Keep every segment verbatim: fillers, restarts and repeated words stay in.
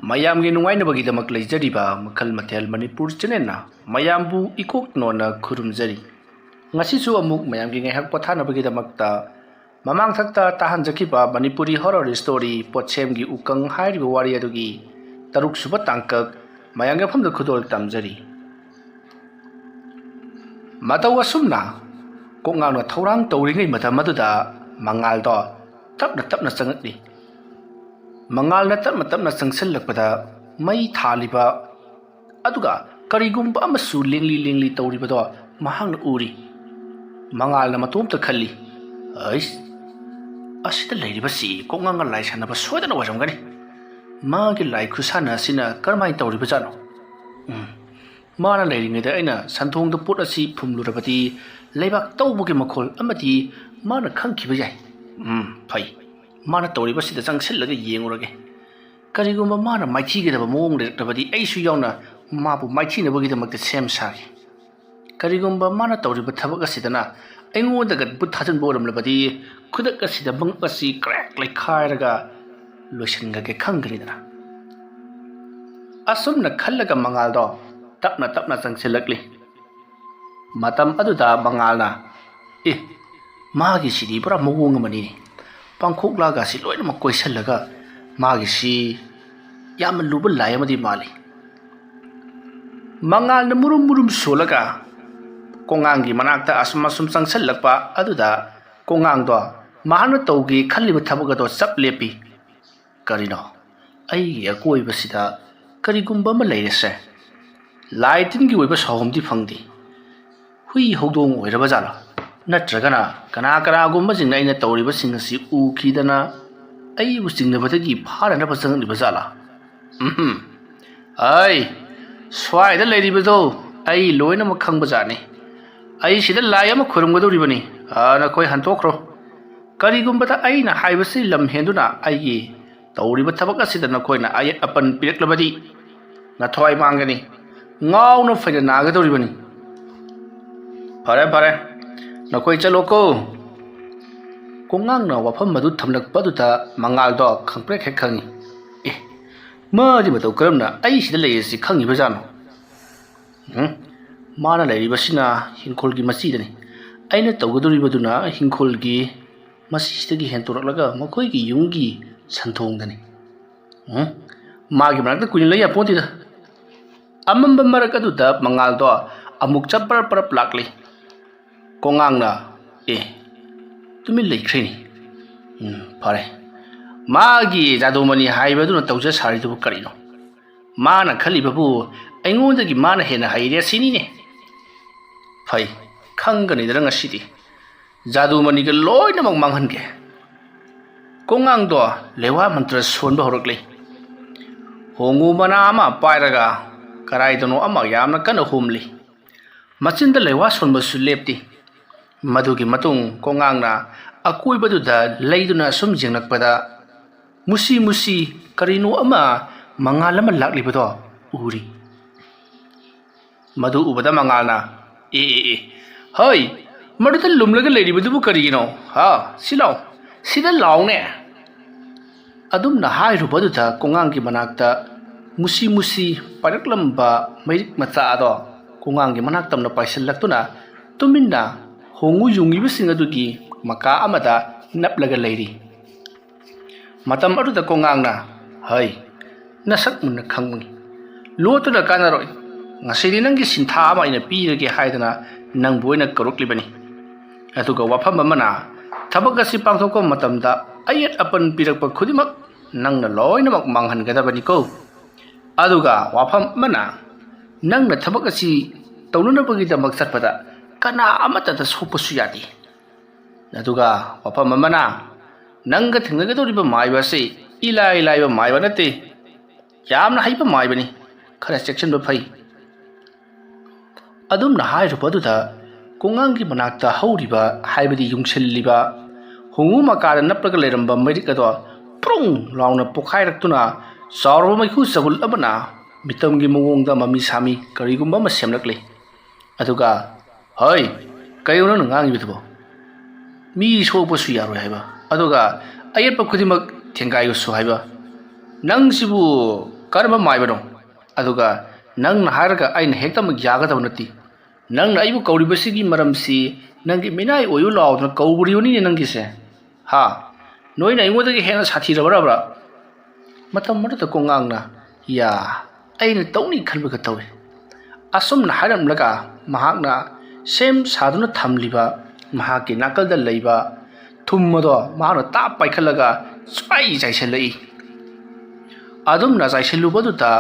ꯃꯌꯥꯝꯒꯤ ꯅꯨꯡꯉꯥꯏꯅꯕꯒꯤꯗꯃꯛ ꯂꯩꯖꯔꯤꯕ ꯃꯈꯜ ꯃꯊꯦꯜ ꯃꯅꯤꯄꯨꯔ ꯆꯦꯅꯦꯜꯅ ꯃꯌꯥꯝꯕꯨ ꯏꯀꯣꯛ ꯅꯣꯟꯅ ꯈꯨꯔꯨꯝꯖꯔꯤ꯫ ꯉꯁꯤꯁꯨ ꯑꯃꯨꯛ ꯃꯌꯥꯝꯒꯤ ꯉꯥꯏꯍꯥꯛ ꯄꯣꯊꯥꯅꯕꯒꯤꯗꯃꯛꯇ ꯃꯃꯥꯡꯊꯛꯇ ꯇꯥꯍꯟꯖꯈꯤꯕ ꯃꯅꯤꯄꯨꯔꯤ ꯍꯣꯔꯔ ꯁ꯭ꯇꯣꯔꯤ ꯄꯣꯠꯁꯦꯝꯒꯤ ꯎꯀꯪ ꯍꯥꯏꯔꯤꯕ ꯋꯥꯔꯤ ꯑꯗꯨꯒꯤ ꯇꯔꯨꯛ ꯁꯨꯕ ꯇꯥꯡꯀꯛ ꯃꯌꯥꯝꯒꯤ ꯃꯐꯝꯗ ꯈꯨꯗꯣꯜ ꯇꯝꯖꯔꯤ꯫ ꯃꯇꯧ ꯑꯁꯨꯝꯅ ꯀꯣꯛꯉꯥꯡꯅ ꯊꯧꯔꯥꯡ ꯇꯧꯔꯤꯉꯩ ꯃꯇꯝ ꯑꯗꯨꯗ ꯃꯉꯥꯜꯗꯣ ꯇꯞꯅ ꯇꯞꯅ ꯆꯪꯉꯛꯂꯤ꯫ ꯃꯉꯥꯜꯅ ꯇꯞꯅ ꯇꯞꯅ ꯆꯪꯁꯤꯜꯂꯛꯄꯗ ꯃꯩ ꯊꯥꯜꯂꯤꯕ ꯑꯗꯨꯒ ꯀꯔꯤꯒꯨꯝꯕ ꯑꯃꯁꯨ ꯂꯦꯡꯂꯤ ꯂꯦꯡꯂꯤ ꯇꯧꯔꯤꯕꯗꯣ ꯃꯍꯥꯛꯅ ꯎꯔꯤ꯫ ꯃꯉꯥꯜꯅ ꯃꯇꯣꯝꯇ ꯈꯜꯂꯤ, "ꯑꯩꯁ, ꯑꯁꯤꯗ ꯂꯩꯔꯤꯕꯁꯤ ꯀꯣꯛꯉꯥꯡꯒ ꯂꯥꯏ ꯁꯥꯟꯅꯕ ꯁꯣꯏꯗꯅ ꯑꯣꯏꯔꯝꯒꯅꯤ꯫ ꯃꯥꯒꯤ ꯂꯥꯏ ꯈꯨꯠꯁꯥꯟꯅ ꯑꯁꯤꯅ ꯀꯔꯝꯍꯥꯏꯅ ꯇꯧꯔꯤꯕꯖꯥꯠꯅꯣ? ꯎꯝ, ꯃꯥꯅ ꯂꯩꯔꯤꯉꯩꯗ ꯑꯩꯅ ꯁꯟꯊꯣꯡꯗ ꯄꯣꯠ ꯑꯁꯤ ꯐꯨꯝꯂꯨꯔꯕꯗꯤ ꯂꯩꯕꯥꯛ ꯇꯧꯕꯒꯤ ꯃꯈꯣꯜ ꯑꯃꯗꯤ ꯃꯥꯅ ꯈꯪꯈꯤꯕ ꯌꯥꯏ꯫ ꯎꯝ, ꯐꯩ꯫ ꯃꯥꯅ ꯇꯧꯔꯤꯕꯁꯤꯗ ꯆꯪꯁꯤꯜꯂꯒ ꯌꯦꯡꯉꯨꯔꯒꯦ꯫ ꯀꯔꯤꯒꯨꯝꯕ ꯃꯥꯅ ꯃꯥꯏꯊꯤꯒꯗꯕ ꯃꯑꯣꯡ ꯂꯩꯔꯛꯂꯕꯗꯤ ꯑꯩꯁꯨ ꯌꯥꯎꯅ ꯃꯥꯕꯨ ꯃꯥꯏꯊꯤꯅꯕꯒꯤꯗꯃꯛꯇ ꯁꯦꯝ ꯁꯥꯒꯦ꯫ ꯀꯔꯤꯒꯨꯝꯕ ꯃꯥꯅ ꯇꯧꯔꯤꯕ ꯊꯕꯛ ꯑꯁꯤꯗꯅ ꯑꯩꯉꯣꯟꯗꯒ ꯕꯨꯠ ꯊꯥꯖꯤꯟꯕ ꯑꯣꯏꯔꯝꯂꯕꯗꯤ ꯈꯨꯗꯛ ꯑꯁꯤꯗ ꯃꯉꯛ ꯑꯁꯤ ꯀ꯭ꯔꯦꯛ ꯂꯩꯈꯥꯏꯔꯒ ꯂꯣꯏꯁꯤꯟꯈ꯭ꯔꯒꯦ ꯈꯪꯒꯅꯤꯗꯅ"꯫ ꯑꯁꯨꯝꯅ ꯈꯜꯂꯒ ꯃꯉꯥꯜꯗꯣ ꯇꯞꯅ ꯇꯞꯅ ꯆꯪꯁꯤꯜꯂꯛꯂꯤ꯫ ꯃꯇꯝ ꯑꯗꯨꯗ ꯃꯉꯥꯜꯅ, "ꯑꯦ, ꯃꯥꯒꯤꯁꯤꯗꯤ ꯄꯨꯔꯥ ꯃꯑꯣꯡ ꯑꯃꯅꯤꯅꯦ꯫ ꯄꯥꯡꯈꯣꯛꯂꯥꯒꯁꯤ ꯂꯣꯏꯅꯃꯛ ꯀꯣꯏꯁꯤꯜꯂꯒ ꯃꯥꯒꯤꯁꯤ ꯌꯥꯝꯅ ꯂꯨꯕ ꯂꯥꯏ ꯑꯃꯗꯤ ꯃꯥꯜꯂꯤ"꯫ ꯃꯉꯥꯜꯅ ꯃꯨꯔꯨꯝ ꯃꯨꯔꯨꯝ ꯁꯣꯜꯂꯒ ꯀꯣꯉꯥꯡꯒꯤ ꯃꯅꯥꯛꯇ ꯑꯁꯨꯝ ꯑꯁꯨꯝ ꯆꯪꯁꯤꯜꯂꯛꯄ ꯑꯗꯨꯗ ꯀꯣꯉꯥꯡꯗꯣ ꯃꯍꯥꯛꯅ ꯇꯧꯒꯦ ꯈꯜꯂꯤꯕ ꯊꯕꯛ ꯑꯗꯣ ꯆꯞ ꯂꯦꯞꯄꯤ꯫ "ꯀꯔꯤꯅꯣ? ꯑꯩꯒꯤ ꯑꯀꯣꯏꯕꯁꯤꯗ ꯀꯔꯤꯒꯨꯝꯕ ꯑꯃ ꯂꯩꯔꯤꯁꯦ? ꯂꯥꯏ ꯇꯤꯟꯒꯤ ꯑꯣꯏꯕ ꯁꯥꯎꯍꯨꯝꯗꯤ ꯐꯪꯗꯦ꯫ ꯍꯨꯏ ꯍꯧꯗꯣꯡ ꯑꯣꯏꯔꯕ ꯖꯥꯠꯂꯥ? ꯅꯠꯇ꯭ꯔꯒꯅ ꯀꯅꯥ ꯀꯅꯥꯒꯨꯝꯕꯁꯤꯡꯅ ꯑꯩꯅ ꯇꯧꯔꯤꯕꯁꯤꯡ ꯑꯁꯤ ꯎꯈꯤꯗꯅ ꯑꯩꯕꯨ ꯆꯤꯡꯅꯕꯗꯒꯤ ꯐꯥꯅꯅꯕ ꯆꯪꯂꯛꯂꯤꯕ ꯖꯥꯠꯂꯥ? ꯎꯝꯍꯨꯝ꯫ ꯑꯩ, ꯁ꯭ꯋꯥꯏꯗ ꯂꯩꯔꯤꯕꯗꯣ ꯑꯩ ꯂꯣꯏꯅꯃꯛ ꯈꯪꯕ ꯖꯥꯠꯅꯤ꯫ ꯑꯩ ꯁꯤꯗ ꯂꯥꯏ ꯑꯃ ꯈꯣꯏꯔꯝꯒꯗꯧꯔꯤꯕꯅꯤ꯫ ꯑꯥ, ꯅꯈꯣꯏ ꯍꯟꯇꯣꯛꯈ꯭ꯔꯣ꯫ ꯀꯔꯤꯒꯨꯝꯕꯗ ꯑꯩꯅ ꯍꯥꯏꯕꯁꯤ ꯂꯝ ꯍꯦꯟꯗꯨꯅ ꯑꯩꯒꯤ ꯇꯧꯔꯤꯕ ꯊꯕꯛ ꯑꯁꯤꯗ ꯅꯈꯣꯏꯅ ꯑꯌꯦꯠ ꯑꯄꯟ ꯄꯤꯔꯛꯂꯕꯗꯤ ꯅꯊ꯭ꯋꯥꯏ ꯃꯥꯡꯒꯅꯤ, ꯉꯥꯎꯅ ꯐꯩꯅ ꯅꯥꯒꯗꯧꯔꯤꯕꯅꯤ꯫ ꯐꯔꯦ, ꯐꯔꯦ, ꯅꯈꯣꯏ ꯆꯠꯂꯣꯀꯣ"꯫ ꯀꯣꯉꯥꯡꯅ ꯋꯥꯐꯝ ꯑꯗꯨ ꯊꯝꯂꯛꯄꯗꯨꯗ ꯃꯉꯥꯜꯗꯣ ꯈꯪꯄ꯭ꯔꯦꯛ ꯍꯦꯛ ꯈꯪꯉꯤ꯫ "ꯑꯦ, ꯃꯥꯗꯤ ꯃꯇꯧ ꯀꯔꯝꯅ ꯑꯩ ꯁꯤꯗ ꯂꯩꯔꯤꯁꯤ ꯈꯪꯉꯤꯕꯖꯥꯠꯅꯣ? ꯎꯝ, ꯃꯥꯅ ꯂꯩꯔꯤꯕꯁꯤꯅ ꯏꯪꯈꯣꯜꯒꯤ ꯃꯆꯤꯗꯅꯤ꯫ ꯑꯩꯅ ꯇꯧꯒꯗꯧꯔꯤꯕꯗꯨꯅ ꯏꯪꯈꯣꯜꯒꯤ ꯃꯆꯤꯁꯤꯗꯒꯤ ꯍꯦꯟꯇꯣꯔꯛꯂꯒ ꯃꯈꯣꯏꯒꯤ ꯌꯨꯝꯒꯤ ꯁꯟꯊꯣꯡꯗꯅꯤ꯫ ꯎꯝ, ꯃꯥꯒꯤ ꯃꯅꯥꯛꯇ ꯀꯨꯏꯅ ꯂꯩ ꯌꯥꯄꯣꯟꯇꯦꯗ꯫ ꯑꯃꯝꯕ ꯃꯔꯛ ꯑꯗꯨꯗ ꯃꯉꯥꯜꯗꯣ ꯑꯃꯨꯛ ꯆꯞ ꯄꯔꯞ ꯄꯔꯞ ꯂꯥꯛꯂꯤ꯫ ꯀꯣꯉꯥꯡꯅ, "ꯑꯦ, ꯇꯨꯃꯤꯟ ꯂꯩꯈ꯭ꯔꯦꯅꯦ꯫ ꯎꯝ, ꯐꯔꯦ꯫ ꯃꯥꯒꯤ ꯖꯥꯗꯨꯃꯅꯤ ꯍꯥꯏꯕꯗꯨꯅ ꯇꯧꯖ ꯁꯥꯔꯤꯗꯨꯕꯨ ꯀꯔꯤꯅꯣ? ꯃꯥꯅ ꯈꯜꯂꯤꯕꯕꯨ ꯑꯩꯉꯣꯟꯗꯒꯤ ꯃꯥꯅ ꯍꯦꯟꯅ ꯍꯩꯔꯦ ꯁꯤꯅꯤꯅꯦ꯫ ꯐꯩ, ꯈꯪꯒꯅꯤꯗꯅ ꯉꯁꯤꯗꯤ꯫ ꯖꯥꯗꯨꯃꯅꯤꯒ ꯂꯣꯏꯅꯃꯛ ꯃꯥꯡꯍꯟꯒꯦ꯫" ꯀꯣꯉꯥꯡꯗꯣ ꯂꯩꯋꯥ ꯃꯟꯇ꯭ꯔ ꯁꯣꯟꯕ ꯍꯧꯔꯛꯂꯤ꯫ ꯍꯣꯡꯉꯨ ꯃꯅꯥ ꯑꯃ ꯄꯥꯏꯔꯒ ꯀꯗꯥꯏꯗꯅꯣ ꯑꯃ ꯌꯥꯝꯅ ꯀꯟꯅ ꯍꯨꯝꯂꯤ꯫ ꯃꯆꯤꯟꯗ ꯂꯩꯋꯥ ꯁꯣꯟꯕꯁꯨ ꯂꯦꯞꯇꯦ꯫ ꯃꯗꯨꯒꯤ ꯃꯇꯨꯡ ꯀꯣꯉꯥꯡꯅ ꯑꯀꯣꯏꯕꯗꯨꯗ ꯂꯩꯗꯨꯅ ꯁꯨꯝ ꯌꯦꯡꯂꯛꯄꯗ, ꯃꯨꯁꯤ ꯃꯨꯁꯤ ꯀꯔꯤꯅꯣ ꯑꯃ ꯃꯉꯥꯜ ꯑꯃ ꯂꯥꯛꯂꯤꯕꯗꯣ ꯎꯔꯤ꯫ ꯃꯗꯨ ꯎꯕꯗ ꯃꯉꯥꯜꯅ, "ꯑꯦ, ꯑꯦ, ꯑꯦ, ꯍꯣꯏ, ꯃꯗꯨꯗ ꯂꯨꯝꯂꯒ ꯂꯩꯔꯤꯕꯗꯨꯕꯨ ꯀꯔꯤꯒꯤꯅꯣ? ꯍꯥ, ꯁꯤ ꯂꯥꯎ, ꯁꯤꯗ ꯂꯥꯎꯅꯦ!" ꯑꯗꯨꯝꯅ ꯍꯥꯏꯔꯨꯕꯗꯨꯗ ꯀꯣꯉꯥꯡꯒꯤ ꯃꯅꯥꯛꯇ ꯃꯨꯁꯤ ꯃꯨꯁꯤ ꯄꯥꯏꯔꯛꯂꯝꯕ ꯃꯩꯔꯤꯛ ꯃꯆꯥ ꯑꯗꯣ ꯀꯣꯉꯥꯡꯒꯤ ꯃꯅꯥꯛ ꯇꯝꯅ ꯄꯥꯏꯁꯤꯜꯂꯛꯇꯨꯅ ꯇꯨꯃꯤꯟꯅ ꯍꯣꯡꯉꯨ ꯌꯨꯡꯉꯤꯕꯁꯤꯡ ꯑꯗꯨꯒꯤ ꯃꯀꯥ ꯑꯃꯗ ꯅꯞꯂꯒ ꯂꯩꯔꯤ꯫ ꯃꯇꯝ ꯑꯗꯨꯗ ꯀꯣꯉꯥꯡꯅ, "ꯍꯩ, ꯅꯁꯛ ꯃꯨꯟꯅ ꯈꯪꯕꯅꯤ꯫ ꯂꯣꯠꯇꯨꯅ ꯀꯥꯟꯅꯔꯣꯏ꯫ ꯉꯁꯤꯗꯤ ꯅꯪꯒꯤ ꯁꯤꯟꯊꯥ ꯑꯃ ꯑꯩꯅ ꯄꯤꯔꯒꯦ ꯍꯥꯏꯗꯅ ꯅꯪꯕꯨ ꯑꯩꯅ ꯀꯧꯔꯛꯂꯤꯕꯅꯤ꯫ ꯑꯗꯨꯒ ꯋꯥꯐꯝ ꯑꯃꯅ, ꯊꯕꯛ ꯑꯁꯤ ꯄꯥꯡꯊꯣꯛꯄ ꯃꯇꯝꯗ ꯑꯌꯦꯠ ꯑꯄꯟ ꯄꯤꯔꯛꯄ ꯈꯨꯗꯤꯡꯃꯛ ꯅꯪꯅ ꯂꯣꯏꯅꯃꯛ ꯃꯥꯡꯍꯟꯒꯗꯕꯅꯤꯀꯣ꯫ ꯑꯗꯨꯒ ꯋꯥꯐꯝ ꯑꯃꯅ, ꯅꯪꯅ ꯊꯕꯛ ꯑꯁꯤ ꯇꯧꯅꯅꯕꯒꯤꯗꯃꯛ ꯆꯠꯄꯗ ꯀꯅꯥ ꯑꯃꯠꯇꯗ ꯁꯣꯛꯄꯁꯨ ꯌꯥꯗꯦ꯫ ꯑꯗꯨꯒ ꯋꯥꯐꯝ ꯑꯃꯅ, ꯅꯪꯒ ꯊꯦꯡꯅꯒꯗꯧꯔꯤꯕ ꯃꯥꯏꯕ ꯑꯁꯤ ꯏꯂꯥꯏ ꯂꯥꯏꯕ ꯃꯥꯏꯕ ꯅꯠꯇꯦ, ꯌꯥꯝꯅ ꯍꯩꯕ ꯃꯥꯏꯕꯅꯤ, ꯈꯔ ꯆꯦꯛꯁꯤꯟꯕ ꯐꯩ꯫" ꯑꯗꯨꯝꯅ ꯍꯥꯏꯔꯨꯕꯗꯨꯗ ꯀꯣꯉꯥꯡꯒꯤ ꯃꯅꯥꯛꯇ ꯍꯧꯔꯤꯕ, ꯍꯥꯏꯕꯗꯤ ꯌꯨꯡꯁꯤꯜꯂꯤꯕ ꯍꯣꯡꯉꯨ ꯃꯀꯥꯗ ꯅꯞꯂꯒ ꯂꯩꯔꯝꯕ ꯃꯩꯔꯤꯛ ꯑꯗꯣ ꯄ꯭ꯔꯨꯡ ꯂꯥꯎꯅ ꯄꯣꯈꯥꯏꯔꯛꯇꯨꯅ ꯆꯥꯎꯔꯕ ꯃꯩꯈꯨ ꯆꯕꯨꯜ ꯑꯃꯅ ꯃꯤꯇꯝꯒꯤ ꯃꯑꯣꯡꯗ ꯃꯃꯤ ꯁꯥꯃꯤ ꯀꯔꯤꯒꯨꯝꯕ ꯑꯃ ꯁꯦꯝꯂꯛꯂꯤ꯫ ꯑꯗꯨꯒ, "ꯍꯣꯏ, ꯀꯩꯅꯣ ꯅꯪꯅ ꯉꯥꯡꯉꯤꯕꯗꯨꯕꯣ? ꯃꯤ ꯁꯣꯛꯄꯁꯨ ꯌꯥꯔꯣꯏ ꯍꯥꯏꯕ, ꯑꯗꯨꯒ ꯑꯌꯦꯠꯄ ꯈꯨꯗꯤꯡꯃꯛ ꯊꯦꯡꯒꯥꯏꯌꯨꯁꯨ ꯍꯥꯏꯕ?" "ꯅꯪꯁꯤꯕꯨ ꯀꯔꯝꯕ ꯃꯥꯏꯕꯅꯣ? ꯑꯗꯨꯒ ꯅꯪꯅ ꯍꯥꯏꯔꯒ ꯑꯩꯅ ꯍꯦꯛꯇꯃꯛ ꯌꯥꯒꯗꯕ ꯅꯠꯇꯦ꯫ ꯅꯪꯅ ꯑꯩꯕꯨ ꯀꯧꯔꯤꯕꯁꯤꯒꯤ ꯃꯔꯝꯁꯤ ꯅꯪꯒꯤ ꯃꯤꯅꯥꯏ ꯑꯣꯏꯌꯨ ꯂꯥꯎꯗꯅ ꯀꯧꯔꯤꯕꯅꯤꯅꯦ ꯅꯪꯒꯤꯁꯦ꯫ ꯍꯥ? ꯅꯣꯏꯅ ꯑꯩꯉꯣꯟꯗꯒꯤ ꯍꯦꯟꯅ ꯁꯥꯊꯤꯔꯕ꯭ꯔꯕ꯭ꯔꯥ?" ꯃꯇꯝ ꯑꯗꯨꯗ ꯀꯣꯉꯥꯡꯅ, "ꯌꯥ, ꯑꯩꯅ ꯇꯧꯅꯤ ꯈꯟꯕꯒ ꯇꯧꯏ"꯫ ꯑꯁꯨꯝꯅ ꯍꯥꯏꯔꯝꯂꯒ ꯃꯍꯥꯛꯅ ꯁꯦꯝ ꯁꯥꯗꯨꯅ ꯊꯝꯂꯤꯕ ꯃꯍꯥꯛꯀꯤ ꯅꯥꯀꯜꯗ ꯂꯩꯕ ꯊꯨꯝ ꯑꯗꯣ ꯃꯍꯥꯛꯅ ꯇꯥꯞ ꯄꯥꯏꯈꯠꯂꯒ ꯆꯥꯏ ꯆꯥꯏꯁꯤꯜꯂꯛꯏ꯫ ꯑꯗꯨꯝꯅ ꯆꯥꯏꯁꯤꯜꯂꯨꯕꯗꯨꯗ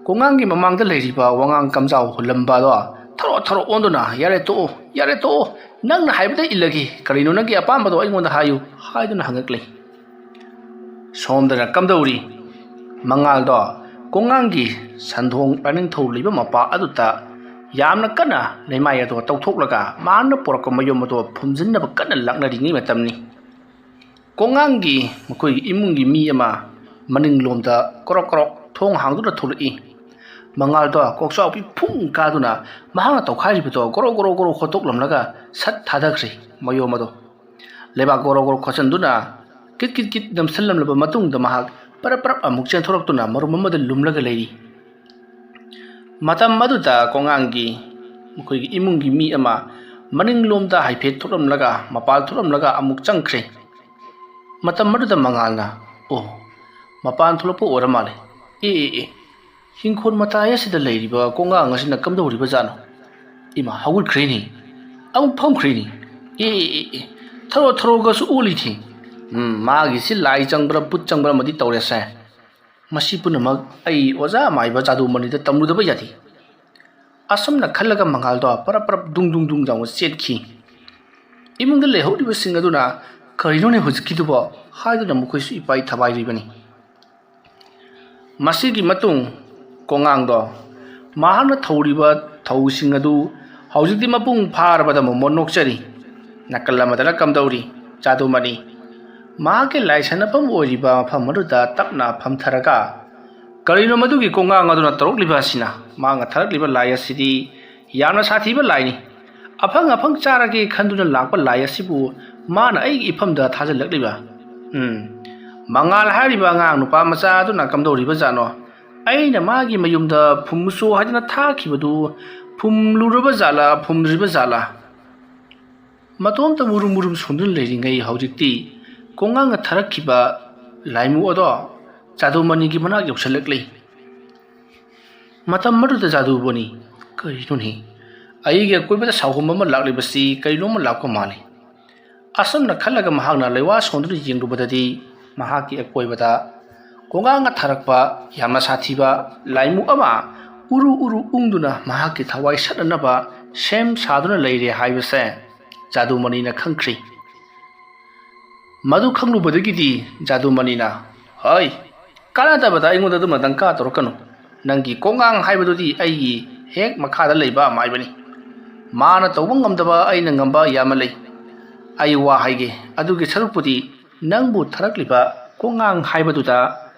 ꯀꯣꯉꯥꯡꯒꯤ ꯃꯃꯥꯡꯗ ꯂꯩꯔꯤꯕ ꯋꯥꯉꯥꯡ ꯀꯝꯖꯥꯎ ꯍꯨꯜꯂꯝꯕ ꯑꯗꯣ ꯊꯔꯣ ꯊꯔꯣ ꯑꯣꯟꯗꯨꯅ, "ꯌꯥꯔꯦ ꯇꯣꯛꯑꯣ, ꯌꯥꯔꯦ ꯇꯣꯛꯑꯣ, ꯅꯪꯅ ꯍꯥꯏꯕꯗ ꯏꯜꯂꯒꯦ, ꯀꯔꯤꯅꯣ ꯅꯪꯒꯤ ꯑꯄꯥꯝꯕꯗꯣ ꯑꯩꯉꯣꯟꯗ ꯍꯥꯏꯌꯨ" ꯍꯥꯏꯗꯨꯅ ꯍꯪꯉꯛꯂꯤ꯫ ꯁꯣꯝꯗꯅ ꯀꯝꯗꯧꯔꯤ? ꯃꯉꯥꯜꯗꯣ ꯀꯣꯉꯥꯡꯒꯤ ꯁꯟꯗꯣꯡ ꯂꯥꯏꯅꯤꯡꯊꯧ ꯂꯩꯕ ꯃꯄꯥ ꯑꯗꯨꯗ ꯌꯥꯝꯅ ꯀꯟꯅ ꯂꯩꯃꯥꯏ ꯑꯗꯣ ꯇꯧꯊꯣꯛꯂꯒ ꯃꯥꯅ ꯄꯨꯔꯛꯄ ꯃꯌꯨꯝ ꯑꯗꯣ ꯐꯨꯝꯖꯤꯟꯅꯕ ꯀꯟꯅ ꯂꯥꯛꯅꯔꯤꯉꯩ ꯃꯇꯝꯅꯤ꯫ ꯀꯣꯉꯥꯡꯒꯤ ꯃꯈꯣꯏꯒꯤ ꯏꯃꯨꯡꯒꯤ ꯃꯤ ꯑꯃ ꯃꯅꯤꯡꯂꯣꯝꯗ ꯀ꯭ꯔꯣꯛ ꯀ꯭ꯔꯣꯛ ꯊꯣꯡ ꯍꯥꯡꯗꯨꯅ ꯊꯣꯛꯂꯛꯏ꯫ ꯃꯉꯥꯜꯗꯣ ꯀꯣꯛꯆꯥꯎꯕꯤ ꯐꯨꯡ ꯀꯥꯗꯨꯅ ꯃꯍꯥꯛꯅ ꯇꯧꯈꯥꯏꯔꯤꯕꯗꯣ ꯒꯣꯔꯣ ꯒꯣꯔꯣ ꯒꯣꯔꯣ ꯈꯣꯠꯇꯣꯛꯂꯝꯂꯒ ꯁꯠ ꯊꯥꯗꯈ꯭ꯔꯦ ꯃꯌꯣꯝ ꯑꯗꯣ꯫ ꯂꯩꯕꯥꯛ ꯒꯣꯔꯣ ꯒꯣꯔꯣ ꯈꯣꯠꯆꯟꯗꯨꯅ ꯀꯤꯠ ꯀꯤꯠ ꯀꯤꯠ ꯅꯝꯁꯤꯜꯂꯝꯂꯕ ꯃꯇꯨꯡꯗ ꯃꯍꯥꯛ ꯄꯔꯞ ꯄꯔꯞ ꯑꯃꯨꯛ ꯆꯦꯟꯊꯣꯔꯛꯇꯨꯅ ꯃꯔꯨꯝ ꯑꯃꯗ ꯂꯨꯝꯂꯒ ꯂꯩꯔꯤ꯫ ꯃꯇꯝ ꯑꯗꯨꯗ ꯀꯣꯉꯥꯡꯒꯤ ꯃꯈꯣꯏꯒꯤ ꯏꯃꯨꯡꯒꯤ ꯃꯤ ꯑꯃ ꯃꯅꯤꯡꯂꯣꯝꯗ ꯍꯥꯏꯐꯦꯠ ꯊꯣꯛꯂꯝꯂꯒ ꯃꯄꯥꯜ ꯊꯣꯛꯂꯝꯂꯒ ꯑꯃꯨꯛ ꯆꯪꯈ꯭ꯔꯦ꯫ ꯃꯇꯝ ꯑꯗꯨꯗ ꯃꯉꯥꯜꯅ, "ꯑꯣ, ꯃꯄꯥꯟ ꯊꯣꯛꯂꯛꯄ ꯑꯣꯏꯔ ꯃꯥꯜꯂꯦ꯫ ꯑꯦ, ꯑꯦ, ꯑꯦ, ꯍꯤꯡꯈꯣꯜ ꯃꯇꯥꯏ ꯑꯁꯤꯗ ꯂꯩꯔꯤꯕ ꯀꯣꯉꯥꯡ ꯑꯁꯤꯅ ꯀꯝꯗꯧꯔꯤꯕ ꯖꯥꯠꯅꯣ? ꯏꯃꯥ, ꯍꯧꯒꯠꯈ꯭ꯔꯦꯅꯦ꯫ ꯑꯃꯨꯛ ꯐꯝꯈ꯭ꯔꯦꯅꯦ꯫ ꯑꯦ, ꯑꯦ, ꯑꯦ, ꯑꯦ, ꯊꯔꯣ ꯊꯔꯣꯒꯁꯨ ꯑꯣꯜꯂꯤꯅꯦ꯫ ꯎꯝ, ꯃꯥꯒꯤꯁꯤ ꯂꯥꯏ ꯆꯪꯕ꯭ꯔꯥ ꯚꯨꯠ ꯆꯪꯕ꯭ꯔꯥ ꯑꯃꯗꯤ ꯇꯧꯔꯦꯁꯦ꯫ ꯃꯁꯤ ꯄꯨꯝꯅꯃꯛ ꯑꯩ ꯑꯣꯖꯥ ꯃꯥꯏꯕ ꯖꯥꯗꯨꯃꯅꯤꯗ ꯇꯝꯂꯨꯗꯕ ꯌꯥꯗꯦ"꯫ ꯑꯁꯨꯝꯅ ꯈꯜꯂꯒ ꯃꯉꯥꯜꯗꯣ ꯄꯔꯞ ꯄꯔꯞ ꯗꯨꯡ ꯗꯨꯡ ꯗꯨꯡ ꯂꯥꯎꯅ ꯆꯦꯟꯈꯤ꯫ ꯏꯃꯨꯡꯗ ꯂꯩꯍꯧꯔꯤꯕꯁꯤꯡ ꯑꯗꯨꯅ, "ꯀꯔꯤꯅꯣꯅꯦ ꯍꯧꯖꯤꯛꯀꯤꯗꯨꯕꯣ?" ꯍꯥꯏꯗꯨꯅ ꯃꯈꯣꯏꯁꯨ ꯏꯄꯥꯏ ꯊꯕꯥꯏꯔꯤꯕꯅꯤ꯫ ꯃꯁꯤꯒꯤ ꯃꯇꯨꯡ ꯀꯣꯉꯥꯡꯗꯣ ꯃꯍꯥꯛꯅ ꯊꯧꯔꯤꯕ ꯊꯧꯁꯤꯡ ꯑꯗꯨ ꯍꯧꯖꯤꯛꯇꯤ ꯃꯄꯨꯡ ꯐꯥꯔꯕꯗ ꯃꯣꯃꯣꯟ ꯅꯣꯛꯆꯔꯤ꯫ ꯅꯥꯀꯜ ꯑꯃꯗꯅ ꯀꯝꯗꯧꯔꯤ? ꯖꯥꯗꯨꯃꯅꯤ꯫ ꯃꯍꯥꯛꯀꯤ ꯂꯥꯏ ꯁꯥꯟꯅꯐꯝ ꯑꯣꯏꯔꯤꯕ ꯃꯐꯝ ꯑꯗꯨꯗ ꯇꯞꯅ ꯐꯝꯊꯔꯒ, "ꯀꯔꯤꯅꯣ ꯃꯗꯨꯒꯤ ꯀꯣꯉꯥꯡ ꯑꯗꯨꯅ ꯇꯧꯔꯛꯂꯤꯕ ꯑꯁꯤꯅ? ꯃꯍꯥꯛꯅ ꯊꯥꯔꯛꯂꯤꯕ ꯂꯥꯏ ꯑꯁꯤꯗꯤ ꯌꯥꯝꯅ ꯁꯥꯊꯤꯕ ꯂꯥꯏꯅꯤ꯫ ꯑꯐꯪ ꯑꯐꯪ ꯆꯥꯔꯒꯦ ꯈꯟꯗꯨꯅ ꯂꯥꯛꯄ ꯂꯥꯏ ꯑꯁꯤꯕꯨ ꯃꯥꯅ ꯑꯩꯒꯤ ꯏꯐꯝꯗ ꯊꯥꯖꯤꯜꯂꯛꯂꯤꯕ꯫ ꯎꯝ, ꯃꯉꯥꯜ ꯍꯥꯏꯔꯤꯕ ꯑꯉꯥꯡ ꯅꯨꯄꯥ ꯃꯆꯥ ꯑꯗꯨꯅ ꯀꯝꯗꯧꯔꯤꯕ ꯖꯥꯠꯅꯣ? ꯑꯩꯅ ꯃꯥꯒꯤ ꯃꯌꯨꯝꯗ ꯐꯨꯝꯃꯨꯆꯣ ꯍꯥꯏꯗꯨꯅ ꯊꯥꯈꯤꯕꯗꯨ ꯐꯨꯝꯂꯨꯔꯕ ꯖꯥꯠꯂꯥ, ꯐꯨꯝꯗ꯭ꯔꯤꯕ ꯖꯥꯠꯂꯥ? ꯃꯇꯣꯝꯇ ꯃꯨꯔꯨꯝ ꯃꯨꯔꯨꯝ ꯁꯣꯟꯗꯨꯅ ꯂꯩꯔꯤꯉꯩ ꯍꯧꯖꯤꯛꯇꯤ ꯀꯣꯡꯉꯥꯡꯅ ꯊꯥꯔꯛꯈꯤꯕ ꯂꯥꯏꯃꯨ ꯑꯗꯣ ꯖꯥꯗꯨꯃꯅꯤꯒꯤ ꯃꯅꯥꯛ ꯌꯧꯁꯤꯜꯂꯛꯂꯤ꯫ ꯃꯇꯝ ꯑꯗꯨꯗ ꯖꯥꯗꯨꯃꯅꯤ, "ꯀꯔꯤꯅꯣꯅꯦ? ꯑꯩꯒꯤ ꯑꯀꯣꯏꯕꯗ ꯁꯥꯎꯍꯨꯝ ꯑꯃ ꯂꯥꯛꯂꯤꯕꯁꯤ ꯀꯔꯤꯅꯣꯝꯃ ꯂꯥꯛꯄ ꯃꯥꯜꯂꯤ꯫" ꯑꯁꯨꯝꯅ ꯈꯜꯂꯒ ꯃꯍꯥꯛꯅ ꯂꯩꯋꯥ ꯁꯣꯟꯗꯨꯅ ꯌꯦꯡꯂꯨꯕꯗꯗꯤ ꯃꯍꯥꯛꯀꯤ ꯑꯀꯣꯏꯕꯗ ꯀꯣꯡꯉꯥꯡꯅ ꯊꯥꯔꯛꯄ ꯌꯥꯝꯅ ꯁꯥꯊꯤꯕ ꯂꯥꯏꯃꯨ ꯑꯃ ꯎꯔꯨ ꯎꯔꯨ ꯎꯪꯗꯨꯅ ꯃꯍꯥꯛꯀꯤ ꯊꯋꯥꯏ ꯁꯠꯅꯅꯕ ꯁꯦꯝ ꯁꯥꯗꯨꯅ ꯂꯩꯔꯦ ꯍꯥꯏꯕꯁꯦ ꯖꯥꯗꯨꯃꯅꯤꯅ ꯈꯪꯈ꯭ꯔꯤ꯫ ꯃꯗꯨ ꯈꯪꯂꯨꯕꯗꯒꯤꯗꯤ ꯖꯥꯗꯨꯃꯅꯤꯅ, "ꯍꯩ, ꯀꯥꯟꯅꯗꯕꯗ ꯑꯩꯉꯣꯟꯗ ꯑꯗꯨꯝꯅ ꯗꯪꯀꯥ ꯇꯧꯔꯛꯀꯅꯨ꯫ ꯅꯪꯒꯤ ꯀꯣꯡꯉꯥꯡ ꯍꯥꯏꯕꯗꯨꯗꯤ ꯑꯩꯒꯤ ꯍꯦꯛ ꯃꯈꯥꯗ ꯂꯩꯕ ꯑꯃꯥꯏꯕꯅꯤ꯫ ꯃꯥꯅ ꯇꯧꯕ ꯉꯝꯗꯕ ꯑꯩꯅ ꯉꯝꯕ ꯌꯥꯝꯅ ꯂꯩ꯫ ꯑꯩ ꯋꯥ ꯍꯥꯏꯒꯦ, ꯑꯗꯨꯒꯤ ꯁꯔꯨꯛꯄꯨꯗꯤ ꯅꯪꯕꯨ ꯊꯥꯔꯛꯂꯤꯕ ꯀꯣꯡꯉꯥꯡ ꯍꯥꯏꯕꯗꯨꯗ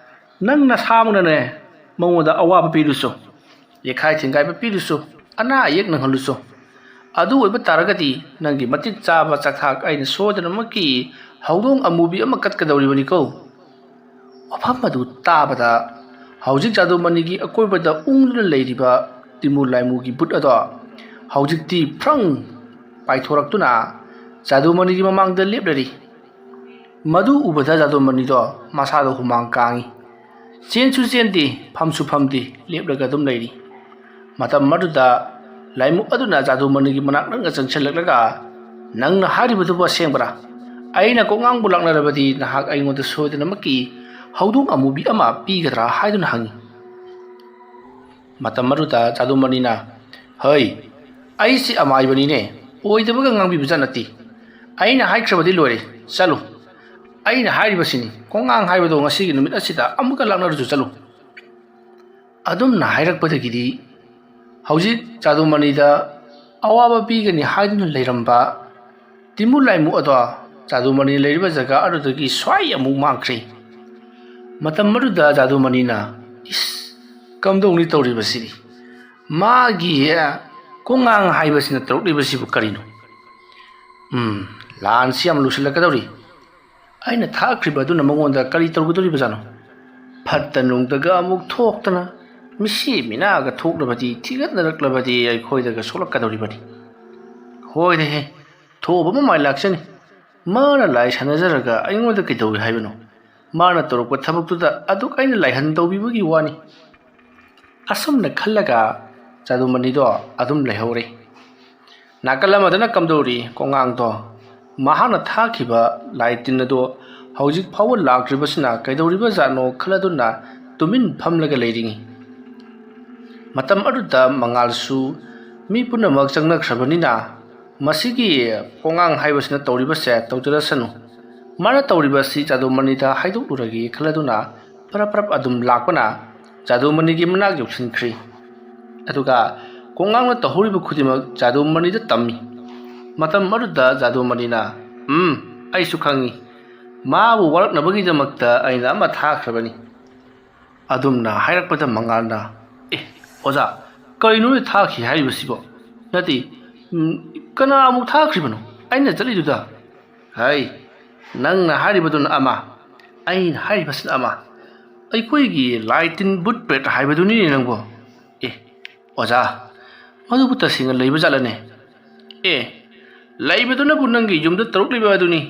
ꯅꯪ ꯅꯁꯥꯃꯛꯅꯅꯦ ꯃꯉꯣꯟꯗ ꯑꯋꯥꯕ ꯄꯤꯔꯨꯆꯣ, ꯌꯦꯛꯈꯥꯏ ꯊꯤꯡꯒꯥꯏꯕ ꯄꯤꯔꯨꯆꯣ, ꯑꯅꯥ ꯑꯌꯦꯛ ꯅꯪꯍꯜꯂꯨꯆꯣ꯫ ꯑꯗꯨ ꯑꯣꯏꯕ ꯇꯥꯔꯒꯗꯤ ꯅꯪꯒꯤ ꯃꯇꯤꯛ ꯆꯥꯕ ꯆꯥꯛꯊꯥꯛ ꯑꯩꯅ ꯁꯣꯏꯗꯅꯃꯛꯀꯤ ꯍꯧꯗꯣꯡ ꯑꯃꯨꯕꯤ ꯑꯃ ꯀꯠꯀꯗꯧꯔꯤꯕꯅꯤꯀꯣ꯫" ꯋꯥꯐꯝ ꯑꯗꯨ ꯇꯥꯕꯗ ꯍꯧꯖꯤꯛ ꯖꯥꯗꯨꯃꯅꯤꯒꯤ ꯑꯀꯣꯏꯕꯗ ꯎꯪꯗꯨꯅ ꯂꯩꯔꯤꯕ ꯇꯤꯃꯨ ꯂꯥꯏꯃꯨꯒꯤ ꯕꯨꯠ ꯑꯗꯣ ꯍꯧꯖꯤꯛꯇꯤ ꯐ꯭ꯔꯪ ꯄꯥꯏꯊꯣꯔꯛꯇꯨꯅ ꯖꯥꯗꯨꯃꯅꯤꯒꯤ ꯃꯃꯥꯡꯗ ꯂꯦꯞꯂꯔꯤ꯫ ꯃꯗꯨ ꯎꯕꯗ ꯖꯥꯗꯨꯃꯅꯤꯗꯣ ꯃꯁꯥꯗꯣ ꯍꯨꯃꯥꯡ ꯀꯥꯡꯏ꯫ ꯆꯦꯟꯁꯨ ꯆꯦꯟꯗꯦ, ꯐꯝꯁꯨ ꯐꯝꯗꯦ, ꯂꯦꯞꯂꯒ ꯑꯗꯨꯝ ꯂꯩꯔꯤ꯫ ꯃꯇꯝ ꯑꯗꯨꯗ ꯂꯥꯏꯃꯨ ꯑꯗꯨꯅ ꯖꯥꯗꯨꯃꯅꯤꯒꯤ ꯃꯅꯥꯛ ꯅꯛꯅ ꯆꯪꯁꯤꯜꯂꯛꯂꯒ, "ꯅꯪꯅ ꯍꯥꯏꯔꯤꯕꯗꯨꯕꯨ ꯑꯁꯦꯡꯕꯔꯥ? ꯑꯩꯅ ꯀꯣꯡꯉꯥꯡꯕꯨ ꯂꯥꯛꯅꯔꯕꯗꯤ ꯅꯍꯥꯛ ꯑꯩꯉꯣꯟꯗ ꯁꯣꯏꯗꯅꯃꯛꯀꯤ ꯍꯧꯗꯣꯡ ꯑꯃꯨꯕꯤ ꯑꯃ ꯄꯤꯒꯗ꯭ꯔꯥ?" ꯍꯥꯏꯗꯨꯅ ꯍꯪꯉꯤ꯫ ꯃꯇꯝ ꯑꯗꯨꯗ ꯖꯥꯗꯨꯃꯅꯤꯅ, "ꯍꯩ, ꯑꯩꯁꯤ ꯑꯃꯥꯏꯕꯅꯤꯅꯦ, ꯑꯣꯏꯗꯕꯒ ꯉꯥꯡꯕꯤꯕꯖꯥꯠ ꯅꯠꯇꯦ꯫ ꯑꯩꯅ ꯍꯥꯏꯈ꯭ꯔꯕꯗꯤ ꯂꯣꯏꯔꯦ, ꯆꯠꯂꯨ꯫ ꯑꯩꯅ ꯍꯥꯏꯔꯤꯕꯁꯤꯅꯤ, ꯀꯣꯡꯉꯥꯡ ꯍꯥꯏꯕꯗꯣ ꯉꯁꯤꯒꯤ ꯅꯨꯃꯤꯠ ꯑꯁꯤꯗ ꯑꯃꯨꯛꯀ ꯂꯥꯛꯅꯔꯁꯨ ꯆꯠꯂꯨ꯫" ꯑꯗꯨꯝꯅ ꯍꯥꯏꯔꯛꯄꯗꯒꯤꯗꯤ ꯍꯧꯖꯤꯛ ꯖꯥꯗꯨꯃꯅꯤꯗ ꯑꯋꯥꯕ ꯄꯤꯒꯅꯤ ꯍꯥꯏꯗꯨꯅ ꯂꯩꯔꯝꯕ ꯇꯤꯃꯨ ꯂꯥꯏꯃꯨ ꯑꯗꯣ ꯖꯥꯗꯨꯃꯅꯤ ꯂꯩꯔꯤꯕ ꯖꯒꯥ ꯑꯗꯨꯗꯒꯤ ꯁ꯭ꯋꯥꯏ ꯑꯃꯨꯛ ꯃꯥꯡꯈ꯭ꯔꯦ꯫ ꯃꯇꯝ ꯑꯗꯨꯗ ꯖꯥꯗꯨꯃꯅꯤꯅ, "ꯏꯁ, ꯀꯝꯗꯧꯅꯤ ꯇꯧꯔꯤꯕꯁꯤꯗꯤ? ꯃꯥꯒꯤ ꯀꯣꯡꯉꯥꯡ ꯍꯥꯏꯕꯁꯤꯅ ꯇꯧꯔꯛꯂꯤꯕꯁꯤꯕꯨ ꯀꯔꯤꯅꯣ? ꯎꯝ, ꯂꯥꯟꯁꯤ ꯌꯥꯝ ꯂꯨꯁꯤꯜꯂꯛꯀꯗꯧꯔꯤ꯫ ꯑꯩꯅ ꯊꯥꯈ꯭ꯔꯤꯕ ꯑꯗꯨꯅ ꯃꯉꯣꯟꯗ ꯀꯔꯤ ꯇꯧꯒꯗꯧꯔꯤꯕꯖꯥꯠꯅꯣ? ꯐꯠꯇ ꯅꯨꯡꯗꯒ ꯑꯃꯨꯛ ꯊꯣꯛꯇꯅ, ꯃꯤꯁꯤ ꯃꯤꯅꯥꯒ ꯊꯣꯛꯂꯕꯗꯤ, ꯊꯤꯒꯠꯅꯔꯛꯂꯕꯗꯤ ꯑꯩꯈꯣꯏꯗꯒ ꯁꯣꯛꯂꯛꯀꯗꯧꯔꯤꯕꯅꯤ꯫ ꯍꯣꯏꯅꯦꯍꯦ, ꯊꯣꯛꯑꯕ ꯃꯃꯥꯏ ꯂꯥꯛꯆꯅꯤ꯫ ꯃꯥꯅ ꯂꯥꯏ ꯁꯥꯟꯅꯖꯔꯒ ꯑꯩꯉꯣꯟꯗ ꯀꯩꯗꯧꯏ ꯍꯥꯏꯕꯅꯣ? ꯃꯥꯅ ꯇꯧꯔꯛꯄ ꯊꯕꯛꯇꯨꯗ ꯑꯗꯨꯛ ꯑꯩꯅ ꯂꯥꯏꯍꯟ ꯇꯧꯕꯤꯕꯒꯤ ꯋꯥꯅꯤ꯫ ꯑꯁꯨꯝꯅ ꯈꯜꯂꯒ ꯖꯥꯗꯨꯃꯅꯤꯗꯣ ꯑꯗꯨꯝ ꯂꯩꯍꯧꯔꯦ꯫ ꯅꯥꯀꯜ ꯑꯃꯗꯅ ꯀꯝꯗꯧꯔꯤ ꯀꯣꯉꯥꯡꯗꯣ? ꯃꯍꯥꯛꯅ ꯊꯥꯈꯤꯕ ꯂꯥꯏ ꯇꯤꯟ ꯑꯗꯣ ꯍꯧꯖꯤꯛ ꯐꯥꯎꯕ ꯂꯥꯛꯇ꯭ꯔꯤꯕꯁꯤꯅ ꯀꯩꯗꯧꯔꯤꯕ ꯖꯥꯠꯅꯣ ꯈꯜꯂꯗꯨꯅ ꯇꯨꯃꯤꯟ ꯐꯝꯂꯒ ꯂꯩꯔꯤꯉꯤ꯫ ꯃꯇꯝ ꯑꯗꯨꯗ ꯃꯉꯥꯜꯁꯨ ꯃꯤ ꯄꯨꯝꯅꯃꯛ ꯆꯪꯅꯈ꯭ꯔꯕꯅꯤꯅ, ꯃꯁꯤꯒꯤ ꯀꯣꯉꯥꯡ ꯍꯥꯏꯕꯁꯤꯅ ꯇꯧꯔꯤꯕꯁꯦ ꯇꯧꯖꯔꯁꯅꯨ, ꯃꯥꯅ ꯇꯧꯔꯤꯕꯁꯤ ꯖꯥꯗꯨꯃꯅꯤꯗ ꯍꯥꯏꯗꯣꯛꯂꯨꯔꯒꯦ ꯈꯜꯂꯗꯨꯅ ꯄꯔꯞ ꯄꯔꯞ ꯑꯗꯨꯝ ꯂꯥꯛꯄꯅ ꯖꯥꯗꯨꯃꯅꯤꯒꯤ ꯃꯅꯥꯛ ꯌꯧꯁꯤꯟꯈ꯭ꯔꯤ꯫ ꯑꯗꯨꯒ ꯀꯣꯉꯥꯡꯅ ꯇꯧꯍꯧꯔꯤꯕ ꯈꯨꯗꯤꯡꯃꯛ ꯖꯥꯗꯨꯃꯅꯤꯗ ꯇꯝꯃꯤ꯫ ꯃꯇꯝ ꯑꯗꯨꯗ ꯖꯥꯗꯨꯃꯅꯤꯅ, "ꯎꯝ, ꯑꯩꯁꯨ ꯈꯪꯉꯤ꯫ ꯃꯥꯕꯨ ꯋꯥꯔꯛꯅꯕꯒꯤꯗꯃꯛꯇ ꯑꯩꯅ ꯑꯃ ꯊꯥꯈ꯭ꯔꯕꯅꯤ"꯫ ꯑꯗꯨꯝꯅ ꯍꯥꯏꯔꯛꯄꯗ ꯃꯉꯥꯜꯅ, "ꯑꯦ, ꯑꯣꯖꯥ, ꯀꯔꯤꯅꯣꯅꯦ ꯊꯥꯈꯤ ꯍꯥꯏꯔꯤꯕꯁꯤꯕꯣ? ꯅꯠꯇꯦ, ꯎꯝ, ꯀꯅꯥ ꯑꯃꯨꯛ ꯊꯥꯈ꯭ꯔꯤꯕꯅꯣ? ꯑꯩꯅ ꯆꯠꯂꯤꯗꯨꯗ"꯫ "ꯍꯩ, ꯅꯪꯅ ꯍꯥꯏꯔꯤꯕꯗꯨꯅ ꯑꯃ, ꯑꯩꯅ ꯍꯥꯏꯔꯤꯕꯁꯤꯅ ꯑꯃ꯫ ꯑꯩꯈꯣꯏꯒꯤ ꯂꯥꯏ ꯇꯤꯟ ꯕꯨꯠ ꯄ꯭ꯔꯦꯠ ꯍꯥꯏꯕꯗꯨꯅꯤꯅꯦ ꯅꯪꯕꯣ꯫ ꯑꯦ, ꯑꯣꯖꯥ, ꯃꯗꯨꯕꯨ ꯇꯁꯦꯡꯅ ꯂꯩꯕ ꯖꯥꯠꯂꯅꯦ?" "ꯑꯦ, ꯂꯩꯕꯗꯨꯅꯕꯨ ꯅꯪꯒꯤ ꯌꯨꯝꯗ ꯇꯧꯔꯛꯂꯤꯕ ꯑꯗꯨꯅꯤ꯫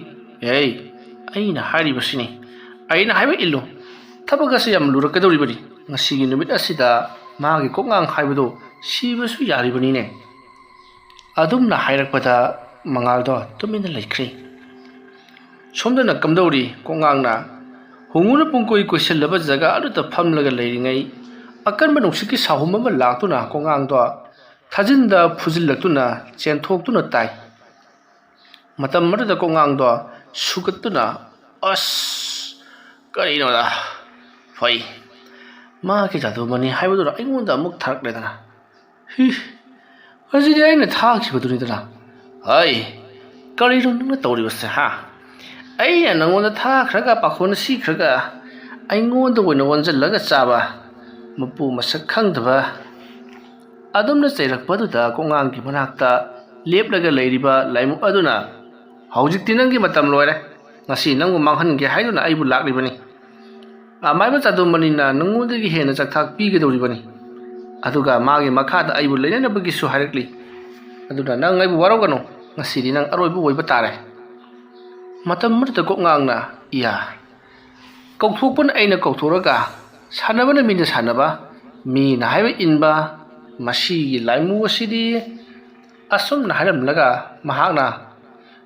ꯑꯦ, ꯑꯩꯅ ꯍꯥꯏꯔꯤꯕꯁꯤꯅꯤ꯫ ꯑꯩꯅ ꯍꯥꯏꯕ ꯏꯜꯂꯨ꯫ ꯊꯕꯛ ꯑꯁꯤ ꯌꯥꯝ ꯂꯨꯔꯛꯀꯗꯧꯔꯤꯕꯅꯤ꯫ ꯉꯁꯤꯒꯤ ꯅꯨꯃꯤꯠ ꯑꯁꯤꯗ ꯃꯥꯒꯤ ꯀꯣꯛꯉꯥꯡ ꯍꯥꯏꯕꯗꯨ ꯁꯤꯕꯁꯨ ꯌꯥꯔꯤꯕꯅꯤꯅꯦ"꯫ ꯑꯗꯨꯝꯅ ꯍꯥꯏꯔꯛꯄꯗ ꯃꯉꯥꯜꯗꯣ ꯇꯨꯃꯤꯟꯅ ꯂꯩꯈ꯭ꯔꯦ꯫ ꯁꯣꯝꯗꯅ ꯀꯝꯗꯧꯔꯤ ꯀꯣꯉꯥꯡꯅ ꯍꯨꯉꯨꯅ ꯄꯨꯡꯀꯣꯏ ꯀꯣꯏꯁꯤꯜꯂꯕ ꯖꯒꯥ ꯑꯗꯨꯗ ꯐꯝꯂꯒ ꯂꯩꯔꯤꯉꯩ, ꯑꯀꯟꯕ ꯅꯨꯡꯁꯤꯠꯀꯤ ꯁꯥꯍꯨꯝ ꯑꯃ ꯂꯥꯛꯇꯨꯅ ꯀꯣꯉꯥꯡꯗꯣ ꯊꯥꯖꯤꯟꯗ ꯐꯨꯖꯤꯜꯂꯛꯇꯨꯅ ꯆꯦꯟꯊꯣꯛꯇꯨꯅ ꯇꯥꯏ꯫ ꯃꯇꯝ ꯑꯗꯨꯗ ꯀꯣꯉꯥꯡꯗꯣ ꯁꯨꯒꯠꯇꯨꯅ, "ꯑꯁ, ꯀꯔꯤꯅꯣꯗ? ꯐꯩ, ꯃꯥꯒꯤ ꯖꯥꯗꯨꯃꯅꯤ ꯍꯥꯏꯕꯗꯨꯅ ꯑꯩꯉꯣꯟꯗ ꯑꯃꯨꯛ ꯊꯥꯔꯛꯂꯦꯗꯅ꯫ ꯍꯤ, ꯑꯁꯤꯗꯤ ꯑꯩꯅ ꯊꯥꯈꯤꯕꯗꯨꯅꯤꯗꯅ꯫ ꯍꯩ, ꯀꯔꯤꯅꯣ ꯅꯪꯅ ꯇꯧꯔꯤꯕꯁꯦ, ꯍꯥ? ꯑꯩꯅ ꯅꯪꯉꯣꯟꯗ ꯊꯥꯈ꯭ꯔꯒ ꯄꯥꯈꯣꯟ ꯁꯤꯈ꯭ꯔꯒ ꯑꯩꯉꯣꯟꯗ ꯑꯣꯏꯅ ꯑꯣꯟꯁꯤꯜꯂꯒ ꯆꯥꯕ ꯃꯄꯨ ꯃꯁꯛ ꯈꯪꯗꯕ"꯫ ꯑꯗꯨꯝꯅ ꯆꯩꯔꯛꯄꯗꯨꯗ ꯀꯣꯉꯥꯡꯒꯤ ꯃꯅꯥꯛꯇ ꯂꯦꯞꯂꯒ ꯂꯩꯔꯤꯕ ꯂꯥꯏꯃꯨꯛ ꯑꯗꯨꯅ, "ꯍꯧꯖꯤꯛꯇꯤ ꯅꯪꯒꯤ ꯃꯇꯝ ꯂꯣꯏꯔꯦ꯫ ꯉꯁꯤ ꯅꯪꯕꯨ ꯃꯥꯡꯍꯟꯒꯦ ꯍꯥꯏꯗꯨꯅ ꯑꯩꯕꯨ ꯂꯥꯛꯂꯤꯕꯅꯤ꯫ ꯑꯃꯥꯏꯕ ꯖꯥꯗꯨꯃꯅꯤꯅ ꯅꯉꯣꯟꯗꯒꯤ ꯍꯦꯟꯅ ꯆꯥꯛꯊꯥꯛ ꯄꯤꯒꯗꯧꯔꯤꯕꯅꯤ꯫ ꯑꯗꯨꯒ ꯃꯥꯒꯤ ꯃꯈꯥꯗ ꯑꯩꯕꯨ ꯂꯩꯅꯅꯕꯒꯤꯁꯨ ꯍꯥꯏꯔꯛꯂꯤ꯫ ꯑꯗꯨꯅ ꯅꯪ ꯑꯩꯕꯨ ꯋꯥꯔꯧꯒꯅꯨ, ꯉꯁꯤꯗꯤ ꯅꯪ ꯑꯔꯣꯏꯕ ꯑꯣꯏꯕ ꯇꯥꯔꯦ꯫ ꯃꯇꯝ ꯑꯗꯨꯗ ꯀꯣꯛꯉꯥꯡꯅ, "ꯏꯌꯥ, ꯀꯧꯊꯣꯛꯄꯅ ꯑꯩꯅ ꯀꯧꯊꯣꯛꯂꯒ ꯁꯥꯟꯅꯕꯅ ꯃꯤꯅ ꯁꯥꯟꯅꯕ, ꯃꯤꯅ ꯍꯥꯏꯕ ꯏꯟꯕ, ꯃꯁꯤꯒꯤ ꯂꯥꯏꯃꯨ ꯑꯁꯤꯗꯤ," ꯑꯁꯨꯝꯅ ꯍꯥꯏꯔꯝꯂꯒ ꯃꯍꯥꯛꯅ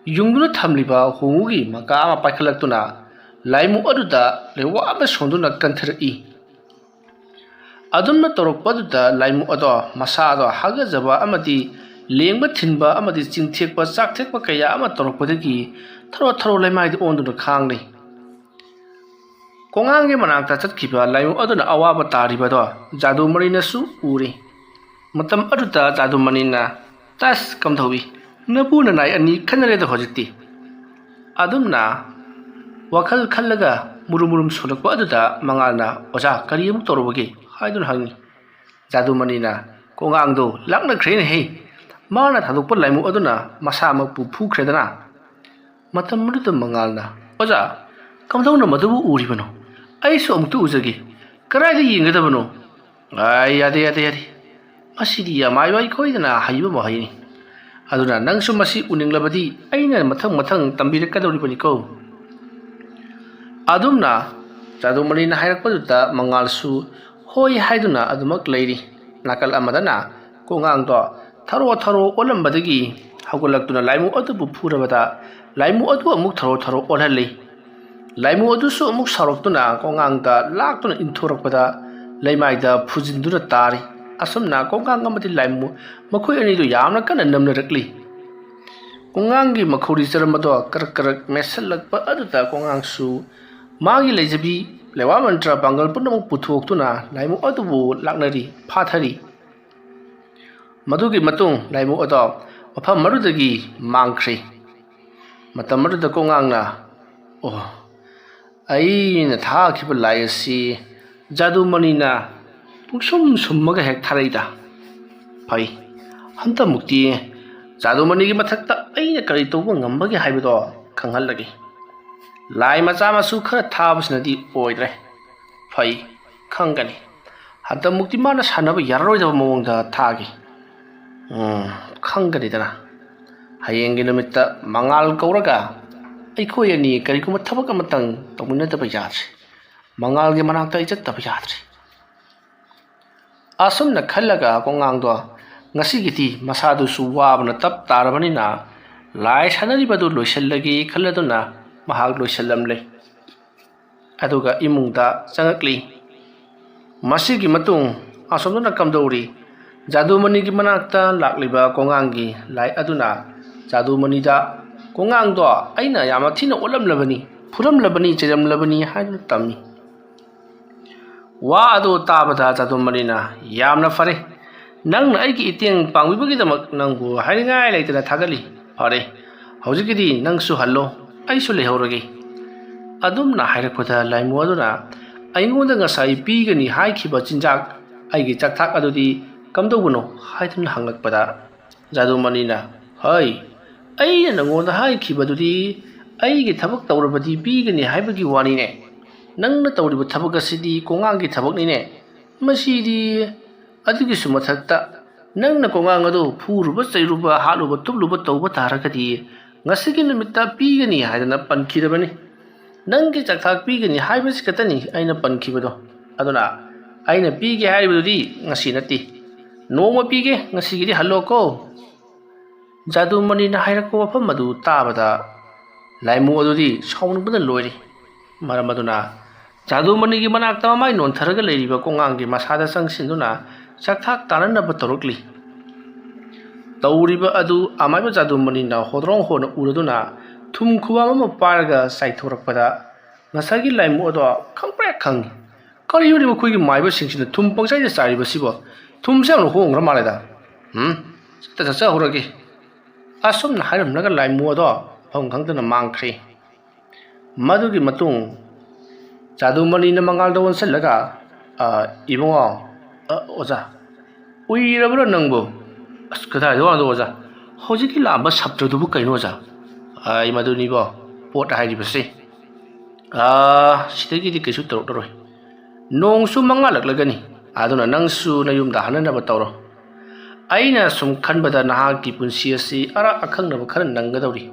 ꯌꯨꯡꯗꯨꯅ ꯊꯝꯂꯤꯕ ꯍꯣꯡꯉꯨꯒꯤ ꯃꯀꯥ ꯑꯃ ꯄꯥꯏꯈꯠꯂꯛꯇꯨꯅ ꯂꯥꯏꯃꯨ ꯑꯗꯨꯗ ꯂꯩꯋꯥ ꯑꯃ ꯁꯣꯟꯗꯨꯅ ꯀꯟꯊꯔꯛꯏ꯫ ꯑꯗꯨꯝꯅ ꯇꯧꯔꯛꯄꯗꯨꯗ ꯂꯥꯏꯃꯨ ꯑꯗꯣ ꯃꯁꯥꯗꯣ ꯍꯥꯒꯠꯆꯕ ꯑꯃꯗꯤ ꯂꯦꯡꯕ ꯊꯤꯟꯕ ꯑꯃꯗꯤ ꯆꯤꯡꯊꯦꯛꯄ ꯆꯥꯛꯊꯦꯛꯄ ꯀꯌꯥ ꯑꯃ ꯇꯧꯔꯛꯄꯗꯒꯤ ꯊꯔꯣ ꯊꯔꯣ ꯂꯩꯃꯥꯏꯗ ꯑꯣꯟꯗꯨꯅ ꯈꯥꯡꯂꯤ꯫ ꯀꯣꯉꯥꯡꯒꯤ ꯃꯅꯥꯛꯇ ꯆꯠꯈꯤꯕ ꯂꯥꯏꯃꯨ ꯑꯗꯨꯅ ꯑꯋꯥꯕ ꯇꯥꯔꯤꯕꯗꯣ ꯖꯥꯗꯨꯃꯔꯤꯅꯁꯨ ꯎꯔꯤ꯫ ꯃꯇꯝ ꯑꯗꯨꯗ ꯖꯥꯗꯨꯃꯔꯤꯅ, "ꯇꯁ, ꯀꯝꯗꯧꯏ? ꯅꯄꯨ ꯅꯅꯥꯏ ꯑꯅꯤ ꯈꯟꯅꯔꯦꯗ ꯍꯧꯖꯤꯛꯇꯤ?" ꯑꯗꯨꯝꯅ ꯋꯥꯈꯜ ꯈꯜꯂꯒ ꯃꯨꯔꯨꯝ ꯃꯨꯔꯨꯝ ꯁꯣꯜꯂꯛꯄ ꯑꯗꯨꯗ ꯃꯉꯥꯜꯅ, "ꯑꯣꯖꯥ, ꯀꯔꯤ ꯑꯃꯨꯛ ꯇꯧꯔꯨꯕꯒꯦ?" ꯍꯥꯏꯗꯨꯅ ꯍꯪꯉꯤ꯫ ꯖꯥꯗꯨꯃꯅꯤꯅ, "ꯀꯣꯉꯥꯡꯗꯣ ꯂꯥꯛꯅꯈ꯭ꯔꯦꯅꯦꯍꯦ꯫ ꯃꯥꯅ ꯊꯥꯗꯣꯛꯄ ꯂꯥꯏꯃꯨ ꯑꯗꯨꯅ ꯃꯁꯥꯃꯛꯄꯨ ꯐꯨꯈ꯭ꯔꯦꯗꯅ?" ꯃꯇꯝ ꯑꯗꯨꯗ ꯃꯉꯥꯜꯅ, "ꯑꯣꯖꯥ, ꯀꯝꯗꯧꯅ ꯃꯗꯨꯕꯨ ꯎꯔꯤꯕꯅꯣ? ꯑꯩꯁꯨ ꯑꯃꯨꯛꯇ ꯎꯖꯒꯦ꯫ ꯀꯗꯥꯏꯗ ꯌꯦꯡꯒꯗꯕꯅꯣ?" "ꯑꯥꯏ, ꯌꯥꯗꯦ, ꯌꯥꯗꯦ, ꯌꯥꯗꯦ꯫ ꯃꯁꯤꯗꯤ ꯌꯥꯝ ꯍꯩꯕ ꯑꯩꯈꯣꯏꯗꯅ ꯍꯩꯕ ꯃꯍꯩꯅꯤ꯫ ꯑꯗꯨꯅ ꯅꯪꯁꯨ ꯃꯁꯤ ꯎꯅꯤꯡꯂꯕꯗꯤ ꯑꯩꯅ ꯃꯊꯪ ꯃꯊꯪ ꯇꯝꯕꯤꯔꯛꯀꯗꯧꯔꯤꯕꯅꯤꯀꯣ꯫" ꯑꯗꯨꯝꯅ ꯖꯥꯗꯨꯃꯅꯤꯅ ꯍꯥꯏꯔꯛꯄꯗꯨꯗ ꯃꯉꯥꯜꯁꯨ ꯍꯣꯏ ꯍꯥꯏꯗꯨꯅ ꯑꯗꯨꯃꯛ ꯂꯩꯔꯤ꯫ ꯅꯥꯀꯜ ꯑꯃꯗꯅ ꯀꯣꯉꯥꯡꯗꯣ ꯊꯔꯣ ꯊꯔꯣ ꯑꯣꯜꯂꯝꯕꯗꯒꯤ ꯍꯧꯒꯠꯂꯛꯇꯨꯅ ꯂꯥꯏꯃꯨ ꯑꯗꯨꯕꯨ ꯐꯨꯔꯕꯗ ꯂꯥꯏꯃꯨ ꯑꯗꯨ ꯑꯃꯨꯛ ꯊꯔꯣ ꯊꯔꯣ ꯑꯣꯜꯍꯜꯂꯤ꯫ ꯂꯥꯏꯃꯨ ꯑꯗꯨꯁꯨ ꯑꯃꯨꯛ ꯁꯥꯎꯔꯛꯇꯨꯅ ꯀꯣꯉꯥꯡꯗ ꯂꯥꯛꯇꯨꯅ ꯏꯟꯊꯣꯔꯛꯄꯗ ꯂꯩꯃꯥꯏꯗ ꯐꯨꯖꯤꯟꯗꯨꯅ ꯇꯥꯔꯤ꯫ ꯑꯁꯨꯝꯅ ꯀꯣꯉꯥꯡ ꯑꯃꯗꯤ ꯂꯥꯏꯃꯨ ꯃꯈꯣꯏ ꯑꯅꯤꯗꯨ ꯌꯥꯝꯅ ꯀꯟꯅ ꯅꯝꯅꯔꯛꯂꯤ꯫ ꯀꯣꯉꯥꯡꯒꯤ ꯃꯈꯧꯔꯤ ꯆꯔꯝꯕꯗꯣ ꯀꯔꯛ ꯀꯔꯛ ꯃꯦꯠꯁꯤꯜꯂꯛꯄ ꯑꯗꯨꯗ ꯀꯣꯉꯥꯡꯁꯨ ꯃꯥꯒꯤ ꯂꯩꯖꯕꯤ ꯂꯩꯋꯥ ꯃꯟꯇ꯭ꯔ ꯄꯥꯡꯒꯜ ꯄꯨꯝꯅꯃꯛ ꯄꯨꯊꯣꯛꯇꯨꯅ ꯂꯥꯏꯃꯨ ꯑꯗꯨꯕꯨ ꯂꯥꯛꯅꯔꯤ, ꯐꯥꯊꯔꯤ꯫ ꯃꯗꯨꯒꯤ ꯃꯇꯨꯡ ꯂꯥꯏꯃꯨ ꯑꯗꯣ ꯃꯐꯝ ꯑꯗꯨꯗꯒꯤ ꯃꯥꯡꯈ꯭ꯔꯦ꯫ ꯃꯇꯝ ꯑꯗꯨꯗ ꯀꯣꯉꯥꯡꯅ, "ꯑꯣ, ꯑꯩꯅ ꯊꯥꯈꯤꯕ ꯂꯥꯏ ꯑꯁꯤ ꯖꯥꯗꯨꯃꯅꯤꯅ ꯄꯨꯡꯁꯨꯝ ꯁꯨꯝꯃꯒ ꯍꯦꯛ ꯊꯥꯔꯛꯏꯗ꯫ ꯐꯩ, ꯍꯟꯗꯛꯃꯨꯛꯇꯤ ꯖꯥꯗꯨꯃꯅꯤꯒꯤ ꯃꯊꯛꯇ ꯑꯩꯅ ꯀꯔꯤ ꯇꯧꯕ ꯉꯝꯕꯒꯦ ꯍꯥꯏꯕꯗꯣ ꯈꯪꯍꯜꯂꯒꯦ꯫" ꯂꯥꯏ ꯃꯆꯥ ꯃꯁꯨ ꯈꯔ ꯊꯥꯕꯁꯤꯅꯗꯤ ꯑꯣꯏꯗ꯭ꯔꯦ꯫ ꯐꯩ, ꯈꯪꯒꯅꯤ꯫ ꯍꯟꯗꯛꯃꯨꯛꯇꯤ ꯃꯥꯅ ꯁꯥꯟꯅꯕ ꯌꯥꯔꯔꯣꯏꯗꯕ ꯃꯑꯣꯡꯗ ꯊꯥꯒꯦ꯫ ꯎꯝ, ꯈꯪꯒꯅꯤꯗꯅ꯫ ꯍꯌꯦꯡꯒꯤ ꯅꯨꯃꯤꯠꯇ ꯃꯉꯥꯜ ꯀꯧꯔꯒ ꯑꯩꯈꯣꯏ ꯑꯅꯤ ꯀꯔꯤꯒꯨꯝꯕ ꯊꯕꯛ ꯑꯃꯇꯪ ꯇꯧꯃꯤꯟꯅꯗꯕ ꯌꯥꯗ꯭ꯔꯦ꯫ ꯃꯉꯥꯜꯒꯤ ꯃꯅꯥꯛꯇ ꯑꯩ ꯆꯠꯇꯕ ꯌꯥꯗ꯭ꯔꯦ꯫ ꯑꯁꯨꯝꯅ ꯈꯜꯂꯒ ꯀꯣꯉꯥꯡꯗꯣ ꯉꯁꯤꯒꯤꯗꯤ ꯃꯁꯥꯗꯨꯁꯨ ꯋꯥꯕꯅ ꯇꯞ ꯇꯥꯔꯕꯅꯤꯅ ꯂꯥꯏ ꯁꯥꯟꯅꯔꯤꯕꯗꯨ ꯂꯣꯏꯁꯤꯜꯂꯒꯦ ꯈꯜꯂꯗꯨꯅ ꯃꯍꯥꯛ ꯂꯣꯏꯁꯤꯜꯂꯝꯂꯦ꯫ ꯑꯗꯨꯒ ꯏꯃꯨꯡꯗ ꯆꯪꯉꯛꯂꯤ꯫ ꯃꯁꯤꯒꯤ ꯃꯇꯨꯡ ꯑꯁꯣꯝꯗꯅ ꯀꯝꯗꯧꯔꯤ? ꯖꯥꯗꯨꯃꯅꯤꯒꯤ ꯃꯅꯥꯛꯇ ꯂꯥꯛꯂꯤꯕ ꯀꯣꯉꯥꯡꯒꯤ ꯂꯥꯏ ꯑꯗꯨꯅ ꯖꯥꯗꯨꯃꯅꯤꯗ, "ꯀꯣꯉꯥꯡꯗꯣ ꯑꯩꯅ ꯌꯥꯝꯅ ꯊꯤꯅ ꯑꯣꯠꯂꯝꯂꯕꯅꯤ, ꯐꯨꯔꯝꯂꯕꯅꯤ, ꯆꯩꯔꯝꯂꯕꯅꯤ" ꯍꯥꯏꯗꯨꯅ ꯇꯝꯃꯤ꯫ ꯋꯥ ꯑꯗꯨ ꯇꯥꯕꯗ ꯖꯥꯗꯨꯃꯅꯤꯅ, "ꯌꯥꯝꯅ ꯐꯔꯦ, ꯅꯪꯅ ꯑꯩꯒꯤ ꯏꯇꯦꯡ ꯄꯥꯡꯕꯤꯕꯒꯤꯗꯃꯛ ꯅꯪꯕꯨ ꯍꯥꯏꯅꯤꯡꯉꯥꯏ ꯂꯩꯇꯅ ꯊꯥꯒꯠꯂꯤ꯫ ꯐꯔꯦ, ꯍꯧꯖꯤꯛꯀꯤꯗꯤ ꯅꯪꯁꯨ ꯍꯜꯂꯣ, ꯑꯩꯁꯨ ꯂꯩꯍꯧꯔꯒꯦ꯫ ꯑꯗꯨꯝꯅ ꯍꯥꯏꯔꯛꯄꯗ ꯂꯥꯏꯃꯨ ꯑꯗꯨꯅ, "ꯑꯩꯉꯣꯟꯗ ꯉꯁꯥꯏ ꯄꯤꯒꯅꯤ ꯍꯥꯏꯈꯤꯕ ꯆꯤꯟꯖꯥꯛ, ꯑꯩꯒꯤ ꯆꯥꯛꯊꯥꯛ ꯑꯗꯨꯗꯤ ꯀꯝꯗꯧꯕꯅꯣ?" ꯍꯥꯏꯗꯨꯅ ꯍꯪꯂꯛꯄꯗ, ꯖꯥꯗꯨꯃꯅꯤꯅ, "ꯍꯩ, ꯑꯩꯅ ꯅꯉꯣꯟꯗ ꯍꯥꯏꯈꯤꯕꯗꯨꯗꯤ ꯑꯩꯒꯤ ꯊꯕꯛ ꯇꯧꯔꯕꯗꯤ ꯄꯤꯒꯅꯤ ꯍꯥꯏꯕꯒꯤ ꯋꯥꯅꯤꯅꯦ꯫ ꯅꯪꯅ ꯇꯧꯔꯤꯕ ꯊꯕꯛ ꯑꯁꯤꯗꯤ ꯀꯣꯉꯥꯡꯒꯤ ꯊꯕꯛꯅꯤꯅꯦ꯫ ꯃꯁꯤꯗꯤ ꯑꯗꯨꯒꯤꯁꯨ ꯃꯊꯛꯇ ꯅꯪꯅ ꯀꯣꯉꯥꯡ ꯑꯗꯨ ꯐꯨꯔꯨꯕ, ꯆꯩꯔꯨꯕ, ꯍꯥꯠꯂꯨꯕ, ꯇꯨꯞꯂꯨꯕ ꯇꯧꯕ ꯇꯥꯔꯒꯗꯤ ꯉꯁꯤꯒꯤ ꯅꯨꯃꯤꯠꯇ ꯄꯤꯒꯅꯤ ꯍꯥꯏꯗꯅ ꯄꯟꯈꯤꯗꯕꯅꯤ꯫ ꯅꯪꯒꯤ ꯆꯥꯛꯊꯥꯛ ꯄꯤꯒꯅꯤ ꯍꯥꯏꯕꯁꯤ ꯈꯛꯇꯅꯤ ꯑꯩꯅ ꯄꯟꯈꯤꯕꯗꯣ꯫ ꯑꯗꯨꯅ ꯑꯩꯅ ꯄꯤꯒꯦ ꯍꯥꯏꯔꯤꯕꯗꯨꯗꯤ ꯉꯁꯤ ꯅꯠꯇꯦ꯫ ꯅꯣꯡꯃ ꯄꯤꯒꯦ, ꯉꯁꯤꯒꯤꯗꯤ ꯍꯜꯂꯣꯀꯣ꯫" ꯖꯥꯗꯨꯃꯅꯤꯅ ꯍꯥꯏꯔꯛꯄ ꯋꯥꯐꯝ ꯑꯗꯨ ꯇꯥꯕꯗ ꯂꯥꯏꯃꯨ ꯑꯗꯨꯗꯤ ꯁꯥꯎꯅꯤꯡꯕꯅ ꯂꯣꯏꯔꯤ꯫ ꯃꯔꯝ ꯑꯗꯨꯅ ꯖꯥꯗꯨꯃꯅꯤꯒꯤ ꯃꯅꯥꯛꯇ ꯃꯃꯥꯏ ꯅꯣꯟꯊꯔꯒ ꯂꯩꯔꯤꯕ ꯀꯣꯉꯥꯡꯒꯤ ꯃꯁꯥꯗ ꯆꯪꯁꯤꯟꯗꯨꯅ ꯆꯥꯛꯊꯥꯛ ꯇꯥꯅꯅꯕ ꯇꯧꯔꯛꯂꯤ꯫ ꯇꯧꯔꯤꯕ ꯑꯗꯨ ꯑꯃꯥꯏꯕ ꯖꯥꯗꯨꯃꯅꯤꯅ ꯍꯣꯗ꯭ꯔꯣꯡ ꯍꯣꯅ ꯎꯔꯗꯨꯅ ꯊꯨꯝ ꯈꯨꯕꯥꯝ ꯑꯃ ꯄꯥꯏꯔꯒ ꯆꯥꯏꯊꯣꯔꯛꯄꯗ ꯉꯁꯥꯏꯒꯤ ꯂꯥꯏꯃꯨ ꯑꯗꯣ ꯈꯪꯄ꯭ꯔꯦꯛ ꯈꯪꯉꯤ꯫ "ꯀꯔꯤꯅꯣꯅꯦ ꯃꯈꯣꯏꯒꯤ ꯃꯥꯏꯕꯁꯤꯡꯁꯤꯅ ꯊꯨꯝ ꯄꯪꯆꯥꯏꯗ ꯆꯥꯏꯔꯤꯕꯁꯤꯕꯣ? ꯊꯨꯝꯁꯦ ꯌꯥꯝꯅ ꯍꯣꯡꯈ꯭ꯔ ꯃꯥꯜꯂꯦꯗ꯫ ꯎꯝ, ꯆꯠꯇ ꯆꯠꯆꯍꯧꯔꯒꯦ꯫" ꯑꯁꯨꯝꯅ ꯍꯥꯏꯔꯝꯂꯒ ꯂꯥꯏꯃꯨ ꯑꯗꯣ ꯃꯐꯝ ꯈꯪꯗꯅ ꯃꯥꯡꯈ꯭ꯔꯦ꯫ ꯃꯗꯨꯒꯤ ꯃꯇꯨꯡ ꯖꯥꯗꯨꯃꯅꯤꯅ ꯃꯉꯥꯜꯗ ꯑꯣꯟꯁꯤꯜꯂꯒ, "ꯑ, ꯏꯕꯨꯡꯉꯣ, ꯑ, ꯑꯣꯖꯥ, ꯎꯏꯔꯕ꯭ꯔꯣ ꯅꯪꯕꯨ?" "ꯑꯁ, ꯀꯗꯥꯏꯗ ꯋꯥꯗꯣ ꯑꯣꯖꯥ? ꯍꯧꯖꯤꯛꯀꯤ ꯂꯥꯛꯑꯝꯕ ꯁꯞꯇ꯭ꯔꯗꯨꯕꯨ ꯀꯩꯅꯣ ꯑꯣꯖꯥ?" "ꯑ, ꯑꯩ ꯃꯗꯨꯅꯤꯕꯣ ꯄꯣꯠ ꯍꯥꯏꯔꯤꯕꯁꯤ꯫ ꯑꯥ, ꯁꯤꯗꯒꯤꯗꯤ ꯀꯩꯁꯨ ꯇꯧꯔꯛꯂꯔꯣꯏ꯫ ꯅꯣꯡꯁꯨ ꯃꯉꯥꯜꯂꯛꯂꯒꯅꯤ, ꯑꯗꯨꯅ ꯅꯪꯁꯨ ꯅꯌꯨꯝꯗ ꯍꯟꯅꯅꯕ ꯇꯧꯔꯣ꯫ ꯑꯩꯅ ꯁꯨꯝ ꯈꯟꯕꯗ ꯅꯍꯥꯛꯀꯤ ꯄꯨꯟꯁꯤ ꯑꯁꯤ ꯑꯔꯥꯛ ꯑꯈꯪꯅꯕ ꯈꯔ ꯅꯪꯒꯗꯧꯔꯤ꯫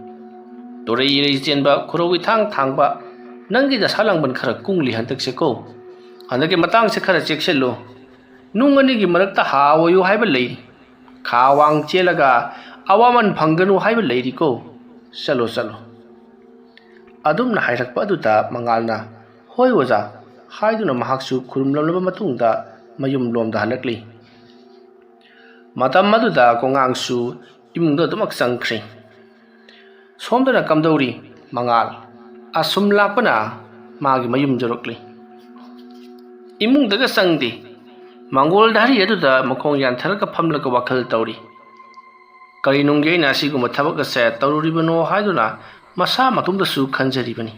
ꯇꯨꯔꯩ ꯏꯔꯩ ꯆꯦꯟꯕ, ꯈꯨꯔꯧ ꯏꯊꯥꯡ ꯊꯥꯡꯕ, ꯅꯪꯒꯤ ꯗꯁꯥ ꯂꯥꯡꯕꯟ ꯈꯔ ꯀꯨꯡꯂꯤ ꯍꯟꯗꯛꯁꯦꯀꯣ꯫ ꯍꯟꯗꯛꯀꯤ ꯃꯇꯥꯡꯁꯦ ꯈꯔ ꯆꯦꯛꯁꯤꯜꯂꯨ꯫ ꯅꯨꯡ ꯑꯅꯤꯒꯤ ꯃꯔꯛꯇ ꯍꯥ ꯑꯣꯏꯌꯨ ꯍꯥꯏꯕ ꯂꯩꯔꯤ꯫ ꯈꯥ ꯋꯥꯡ ꯆꯦꯜꯂꯒ ꯑꯋꯥꯃꯟ ꯐꯪꯒꯅꯨ ꯍꯥꯏꯕ ꯂꯩꯔꯤꯀꯣ꯫ ꯆꯠꯂꯣ, ꯆꯠꯂꯣ꯫ ꯑꯗꯨꯝꯅ ꯍꯥꯏꯔꯛꯄ ꯑꯗꯨꯗ ꯃꯉꯥꯜꯅ, "ꯍꯣꯏ ꯑꯣꯖꯥ" ꯍꯥꯏꯗꯨꯅ ꯃꯍꯥꯛꯁꯨ ꯈꯨꯔꯨꯝꯂꯝꯂꯕ ꯃꯇꯨꯡꯗ ꯃꯌꯨꯝ ꯂꯣꯝꯗ ꯍꯜꯂꯛꯂꯤ꯫ ꯃꯇꯝ ꯑꯗꯨꯗ ꯀꯣꯉꯥꯡꯁꯨ ꯏꯃꯨꯡꯗ ꯑꯗꯨꯃꯛ ꯆꯪꯈ꯭ꯔꯦ꯫ ꯁꯣꯝꯗꯅ ꯀꯝꯗꯧꯔꯤ? ꯃꯉꯥꯜ ꯑꯁꯨꯝ ꯂꯥꯛꯄꯅ ꯃꯥꯒꯤ ꯃꯌꯨꯝ ꯌꯧꯔꯛꯂꯤ꯫ ꯏꯃꯨꯡꯗꯒ ꯆꯪꯗꯦ꯫ ꯃꯪꯒꯣꯜ ꯙꯥꯔꯤ ꯑꯗꯨꯗ ꯃꯈꯣꯡ ꯌꯥꯟꯊꯔꯒ ꯐꯝꯂꯒ ꯋꯥꯈꯜ ꯇꯧꯔꯤ꯫ ꯀꯔꯤ ꯅꯨꯡꯒꯤ ꯑꯩꯅ ꯑꯁꯤꯒꯨꯝꯕ ꯊꯕꯛ ꯑꯁꯦ ꯇꯧꯔꯨꯔꯤꯕꯅꯣ ꯍꯥꯏꯗꯨꯅ ꯃꯁꯥ ꯃꯇꯣꯝꯇꯁꯨ ꯈꯟꯖꯔꯤꯕꯅꯤ꯫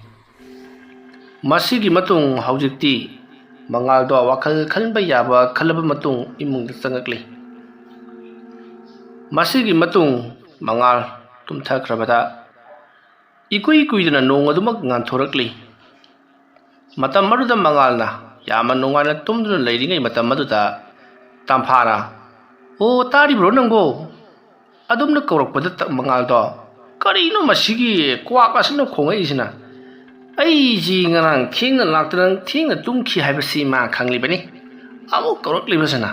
ꯃꯁꯤꯒꯤ ꯃꯇꯨꯡ ꯍꯧꯖꯤꯛꯇꯤ ꯃꯉꯥꯜꯗꯣ ꯋꯥꯈꯜ ꯈꯟꯕ ꯌꯥꯕ ꯈꯜꯂꯕ ꯃꯇꯨꯡ ꯏꯃꯨꯡꯗ ꯆꯪꯉꯛꯂꯤ꯫ ꯃꯁꯤꯒꯤ ꯃꯇꯨꯡ ꯃꯉꯥꯜ ꯇꯨꯝꯊꯈ꯭ꯔꯕꯗ ꯏꯀꯨꯏ ꯀꯨꯏꯗꯅ ꯅꯣꯡ ꯑꯗꯨꯃꯛ ꯉꯥꯟꯊꯣꯔꯛꯂꯤ꯫ ꯃꯇꯝ ꯑꯗꯨꯗ ꯃꯉꯥꯜꯅ ꯌꯥꯝꯅ ꯅꯨꯡꯉꯥꯏꯅ ꯇꯨꯝꯗꯨꯅ ꯂꯩꯔꯤꯉꯩ ꯃꯇꯝ ꯑꯗꯨꯗ ꯇꯝꯐꯥꯅ, "ꯑꯣ, ꯇꯥꯔꯤꯕ꯭ꯔꯣ ꯅꯪꯕꯣ?" ꯑꯗꯨꯝꯅ ꯀꯧꯔꯛꯄꯗ ꯇ-, ꯃꯉꯥꯜꯗꯣ, "ꯀꯔꯤꯅꯣ ꯃꯁꯤꯒꯤ ꯀ꯭ꯋꯥꯛ ꯑꯁꯤꯅ ꯈꯣꯡꯉꯛꯏꯁꯤꯅ? ꯑꯩꯁꯤ ꯉꯔꯥꯡ ꯊꯦꯡꯅ ꯂꯥꯛꯇꯨꯅ ꯊꯦꯡꯅ ꯇꯨꯝꯈꯤ ꯍꯥꯏꯕꯁꯤ ꯃꯥ ꯈꯪꯂꯤꯕꯅꯤ꯫ ꯑꯃꯨꯛ ꯀꯧꯔꯛꯂꯤꯕꯁꯤꯅ?"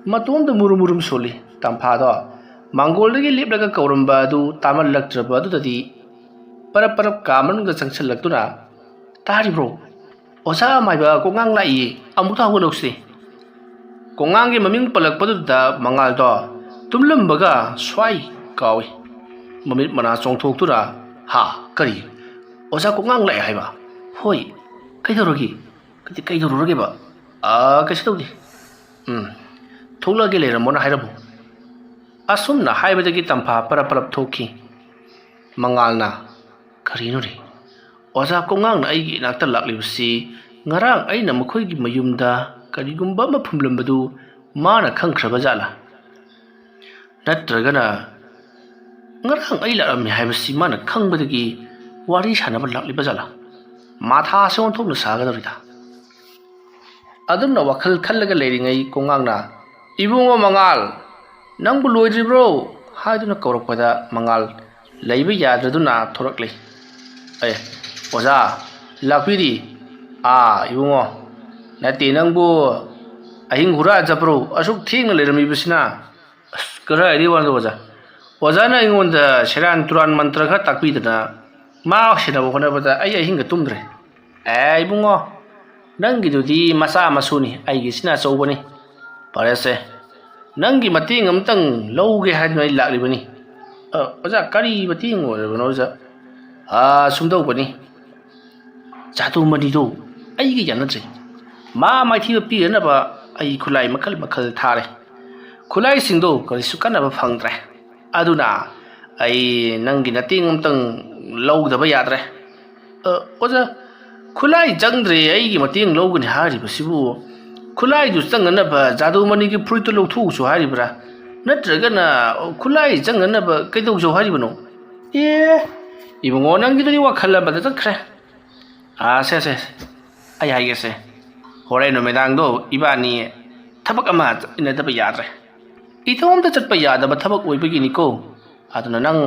ꯃꯇꯣꯝꯗ ꯃꯨꯔꯨꯝ ꯃꯨꯔꯨꯝ ꯁꯣꯜꯂꯤ꯫ ꯇꯝꯐꯥꯗꯣ ꯃꯥꯡꯒꯣꯜꯗꯒꯤ ꯂꯦꯞꯂꯒ ꯀꯧꯔꯝꯕ ꯑꯗꯨ ꯇꯥꯃꯜꯂꯛꯇ꯭ꯔꯕ ꯑꯗꯨꯗꯗꯤ ꯄꯔꯞ ꯄꯔꯞ ꯀꯥ ꯃꯅꯨꯡꯗ ꯆꯪꯁꯤꯜꯂꯛꯇꯨꯅ, "ꯇꯥꯔꯤꯕ꯭ꯔꯣ? ꯑꯣꯖꯥ ꯑꯃꯥꯏꯕ ꯀꯣꯉꯥꯡ ꯂꯥꯛꯏꯌꯦ, ꯑꯃꯨꯛꯇ ꯍꯧꯒꯠꯂꯧꯁꯦ꯫" ꯀꯣꯉꯥꯡꯒꯤ ꯃꯃꯤꯡ ꯄꯜꯂꯛꯄꯗꯨꯗ ꯃꯉꯥꯜꯗꯣ ꯇꯨꯝꯂꯝꯕꯒ ꯁ꯭ꯋꯥꯏ ꯀꯥꯎꯏ꯫ ꯃꯃꯤꯠ ꯃꯅꯥ ꯆꯣꯡꯊꯣꯛꯇꯨꯅ, "ꯍꯥ, ꯀꯔꯤ? ꯑꯣꯖꯥ ꯀꯣꯉꯥꯡ ꯂꯥꯛꯑꯦ ꯍꯥꯏꯕ? ꯍꯣꯏ, ꯀꯩꯗꯧꯔꯒꯦ? ꯀꯩꯗ-, ꯀꯩꯗꯧꯔꯨꯔꯒꯦꯕ? ꯑꯥ, ꯀꯩꯁꯨ ꯇꯧꯗꯦ꯫ ꯎꯝ, ꯊꯣꯛꯂꯛꯑꯒꯦ, ꯂꯩꯔꯝꯃꯣꯅ ꯍꯥꯏꯔꯝꯃꯨ꯫" ꯑꯁꯨꯝꯅ ꯍꯥꯏꯕꯗꯒꯤ ꯇꯝꯐꯥ ꯄꯔꯞ ꯄꯔꯞ ꯊꯣꯛꯈꯤ꯫ ꯃꯉꯥꯜꯅ, "ꯀꯔꯤꯅꯣꯅꯦ? ꯑꯣꯖꯥ ꯀꯣꯉꯥꯡꯅ ꯑꯩꯒꯤ ꯏꯅꯥꯛꯇ ꯂꯥꯛꯂꯤꯕꯁꯤ ꯉꯔꯥꯡ ꯑꯩꯅ ꯃꯈꯣꯏꯒꯤ ꯃꯌꯨꯝꯗ ꯀꯔꯤꯒꯨꯝꯕ ꯑꯃ ꯐꯨꯝꯂꯝꯕꯗꯨ ꯃꯥꯅ ꯈꯪꯈ꯭ꯔꯕ ꯖꯥꯠꯂꯥ? ꯅꯠꯇ꯭ꯔꯒꯅ ꯉꯔꯥꯡ ꯑꯩ ꯂꯥꯛꯂꯝꯃꯤ ꯍꯥꯏꯕꯁꯤ ꯃꯥꯅ ꯈꯪꯕꯗꯒꯤ ꯋꯥꯔꯤ ꯁꯥꯟꯅꯕ ꯂꯥꯛꯂꯤꯕ ꯖꯥꯠꯂꯥ? ꯃꯊꯥꯁꯦ ꯑꯣꯟꯊꯣꯛꯅ ꯁꯥꯒꯗꯧꯔꯤꯗ꯫ ꯑꯗꯨꯝꯅ ꯋꯥꯈꯜ ꯈꯜꯂꯒ ꯂꯩꯔꯤꯉꯩ ꯀꯣꯉꯥꯡꯅ, "ꯏꯕꯨꯡꯉꯣ ꯃꯉꯥꯜ, ꯅꯪꯕꯨ ꯂꯣꯏꯗ꯭ꯔꯤꯕ꯭ꯔꯣ?" ꯍꯥꯏꯗꯨꯅ ꯀꯧꯔꯛꯄꯗ ꯃꯉꯥꯜ ꯂꯩꯕ ꯌꯥꯗ꯭ꯔꯗꯨꯅ ꯊꯣꯔꯛꯂꯤ꯫ "ꯑꯦ, ꯑꯣꯖꯥ, ꯂꯥꯛꯄꯤꯔꯤ꯫ ꯑꯥ, ꯏꯕꯨꯡꯉꯣ, ꯅꯠꯇꯦ, ꯅꯪꯕꯨ ꯑꯍꯤꯡ ꯍꯨꯔꯥꯟ ꯆꯠꯄ꯭ꯔꯣ? ꯑꯁꯨꯛ ꯊꯦꯡꯅ ꯂꯩꯔꯝꯃꯤꯕꯁꯤꯅ?" "ꯑꯁ, ꯀꯗꯥꯏꯗꯒꯤ ꯋꯥꯅꯣ ꯑꯣꯖꯥ? ꯑꯣꯖꯥꯅ ꯑꯩꯉꯣꯟꯗ ꯁꯦꯔꯥꯟ ꯇꯨꯔꯥꯟ ꯃꯟꯇ꯭ꯔ ꯈꯔ ꯇꯥꯛꯄꯤꯗꯅ ꯃꯥ ꯁꯦꯟꯅꯕ ꯍꯣꯠꯅꯕꯗ ꯑꯩ ꯑꯍꯤꯡꯒ ꯇꯨꯝꯗ꯭ꯔꯦ꯫" "ꯑꯦ, ꯏꯕꯨꯡꯉꯣ, ꯅꯪꯒꯤꯗꯨꯗꯤ ꯃꯆꯥ ꯃꯁꯨꯅꯤ, ꯑꯩꯒꯤꯁꯤꯅ ꯑꯆꯧꯕꯅꯤ꯫ ꯐꯔꯦꯁꯦ, ꯅꯪꯒꯤ ꯃꯇꯦꯡ ꯑꯃꯇꯪ ꯂꯧꯒꯦ ꯍꯥꯏꯗꯨꯅ ꯑꯩ ꯂꯥꯛꯂꯤꯕꯅꯤ꯫" "ꯑ, ꯑꯣꯖꯥ, ꯀꯔꯤ ꯃꯇꯦꯡ ꯑꯣꯏꯔꯕꯅꯣ ꯑꯣꯖꯥ?" "ꯑ, ꯁꯨꯝꯗꯧꯕꯅꯤ, ꯖꯥꯗꯨꯃꯅꯤꯗꯨ ꯑꯩꯒ ꯌꯥꯅꯗ꯭ꯔꯦ꯫ ꯃꯥ ꯃꯥꯏꯊꯤꯕ ꯄꯤꯅꯅꯕ ꯑꯩ ꯈꯨꯠꯂꯥꯏ ꯃꯈꯜ ꯃꯈꯜ ꯊꯥꯔꯦ꯫ ꯈꯨꯠꯂꯥꯏꯁꯤꯡꯗꯣ ꯀꯔꯤꯁꯨ ꯀꯥꯟꯅꯕ ꯐꯪꯗ꯭ꯔꯦ꯫ ꯑꯗꯨꯅ ꯑꯩ ꯅꯪꯒꯤ ꯃꯇꯦꯡ ꯑꯃꯇꯪ ꯂꯧꯗꯕ ꯌꯥꯗ꯭ꯔꯦ꯫" "ꯑ, ꯑꯣꯖꯥ, ꯈꯨꯠꯂꯥꯏ ꯆꯪꯗ꯭ꯔꯦ, ꯑꯩꯒꯤ ꯃꯇꯦꯡ ꯂꯧꯒꯅꯤ ꯍꯥꯏꯔꯤꯕꯁꯤꯕꯨ ꯈꯨꯠꯂꯥꯏꯗꯨ ꯆꯪꯅꯅꯕ ꯖꯥꯗꯨꯃꯅꯤꯒꯤ ꯐꯨꯔꯤꯠꯇꯨ ꯂꯧꯊꯣꯛꯎꯁꯨ ꯍꯥꯏꯔꯤꯕ꯭ꯔꯥ? ꯅꯠꯇ꯭ꯔꯒꯅ ꯈꯨꯠꯂꯥꯏ ꯆꯪꯅꯅꯕ ꯀꯩꯗꯧꯖꯧ ꯍꯥꯏꯔꯤꯕꯅꯣ?" "ꯑꯦ, ꯏꯕꯨꯡꯉꯣ, ꯅꯪꯒꯤꯗꯨꯗꯤ ꯋꯥꯈꯜ ꯑꯃꯗ ꯆꯠꯈ꯭ꯔꯦ꯫ ꯑꯥ, ꯁꯦ, ꯁꯦ, ꯑꯩ ꯍꯥꯏꯒꯦꯁꯦ꯫ ꯍꯣꯔꯦꯟ ꯅꯨꯃꯤꯗꯥꯡꯗꯣ ꯏꯕꯥꯅꯤ ꯊꯕꯛ ꯑꯃ ꯆꯠꯃꯤꯟꯅꯗꯕ ꯌꯥꯗ꯭ꯔꯦ꯫ ꯏꯇꯣꯝꯇ ꯆꯠꯄ ꯌꯥꯗꯕ ꯊꯕꯛ ꯑꯣꯏꯕꯒꯤꯅꯤꯀꯣ꯫ ꯑꯗꯨꯅ ꯅꯪ